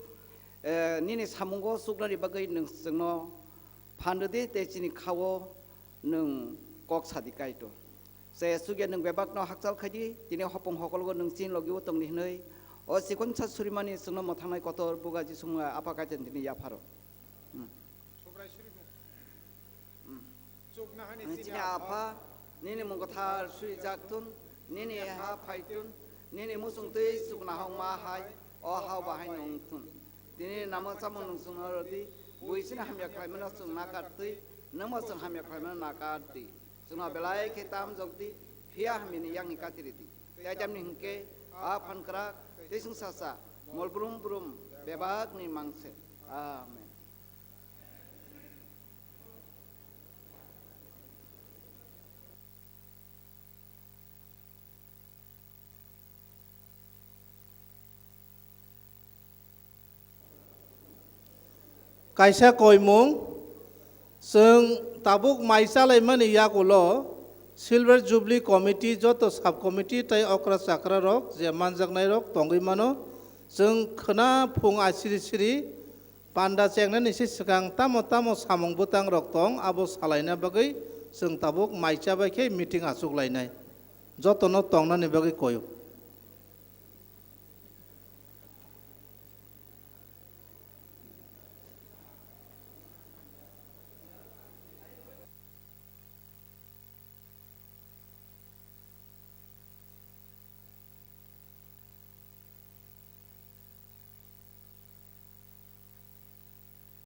eh, nini samungo chuknani bagwi nwng chwngno phan rwdi tei chini khao nwng kok sadi Kaitor. Se sugya nwng bebakno hakchal khaidi, tini hopong hokologo nwng chini logi-o tongdi hwnwi, o chikonsa surimani chwngno mwthangnai kotor buga Jisu mungha Apha Kaitor tini yapharo. Hmm. Subrai suri bo. Hmm. Chukna hani Ang chini chini Apha, Apha, nini mung kwthar swijak thun, nini ha phai thun, nini muchung twi chukna hokma hai, o ha bahai nung thun. Tini namo chamung nung chwngno rwdi, bui chini hamya khlaimano chwng nakar twi, nwngbo chwng hamya khlaimano nakar di. Chwngno belai khe tam jok di, phiya hamyani yakni kati ridi. Tei tamni hwnkhe, a phan kwrak, tei chwng sasa, mol brum brum, bebakni mangse. Amen. Kaisa koimung, chwng tabuk mai chalaimani yagulo Silver Jubilee Committee joto sub committee tei okra chakra rok je manjaknai rok tongwi mano, chwng khwna phung asiri siri panda chengnani se swkang tamo tamo samung bwtang rok tong abo salaina bagwi chwng tabuk mai chabai khe meeting achuk lainai. Jotono tongnani bagwi koyo.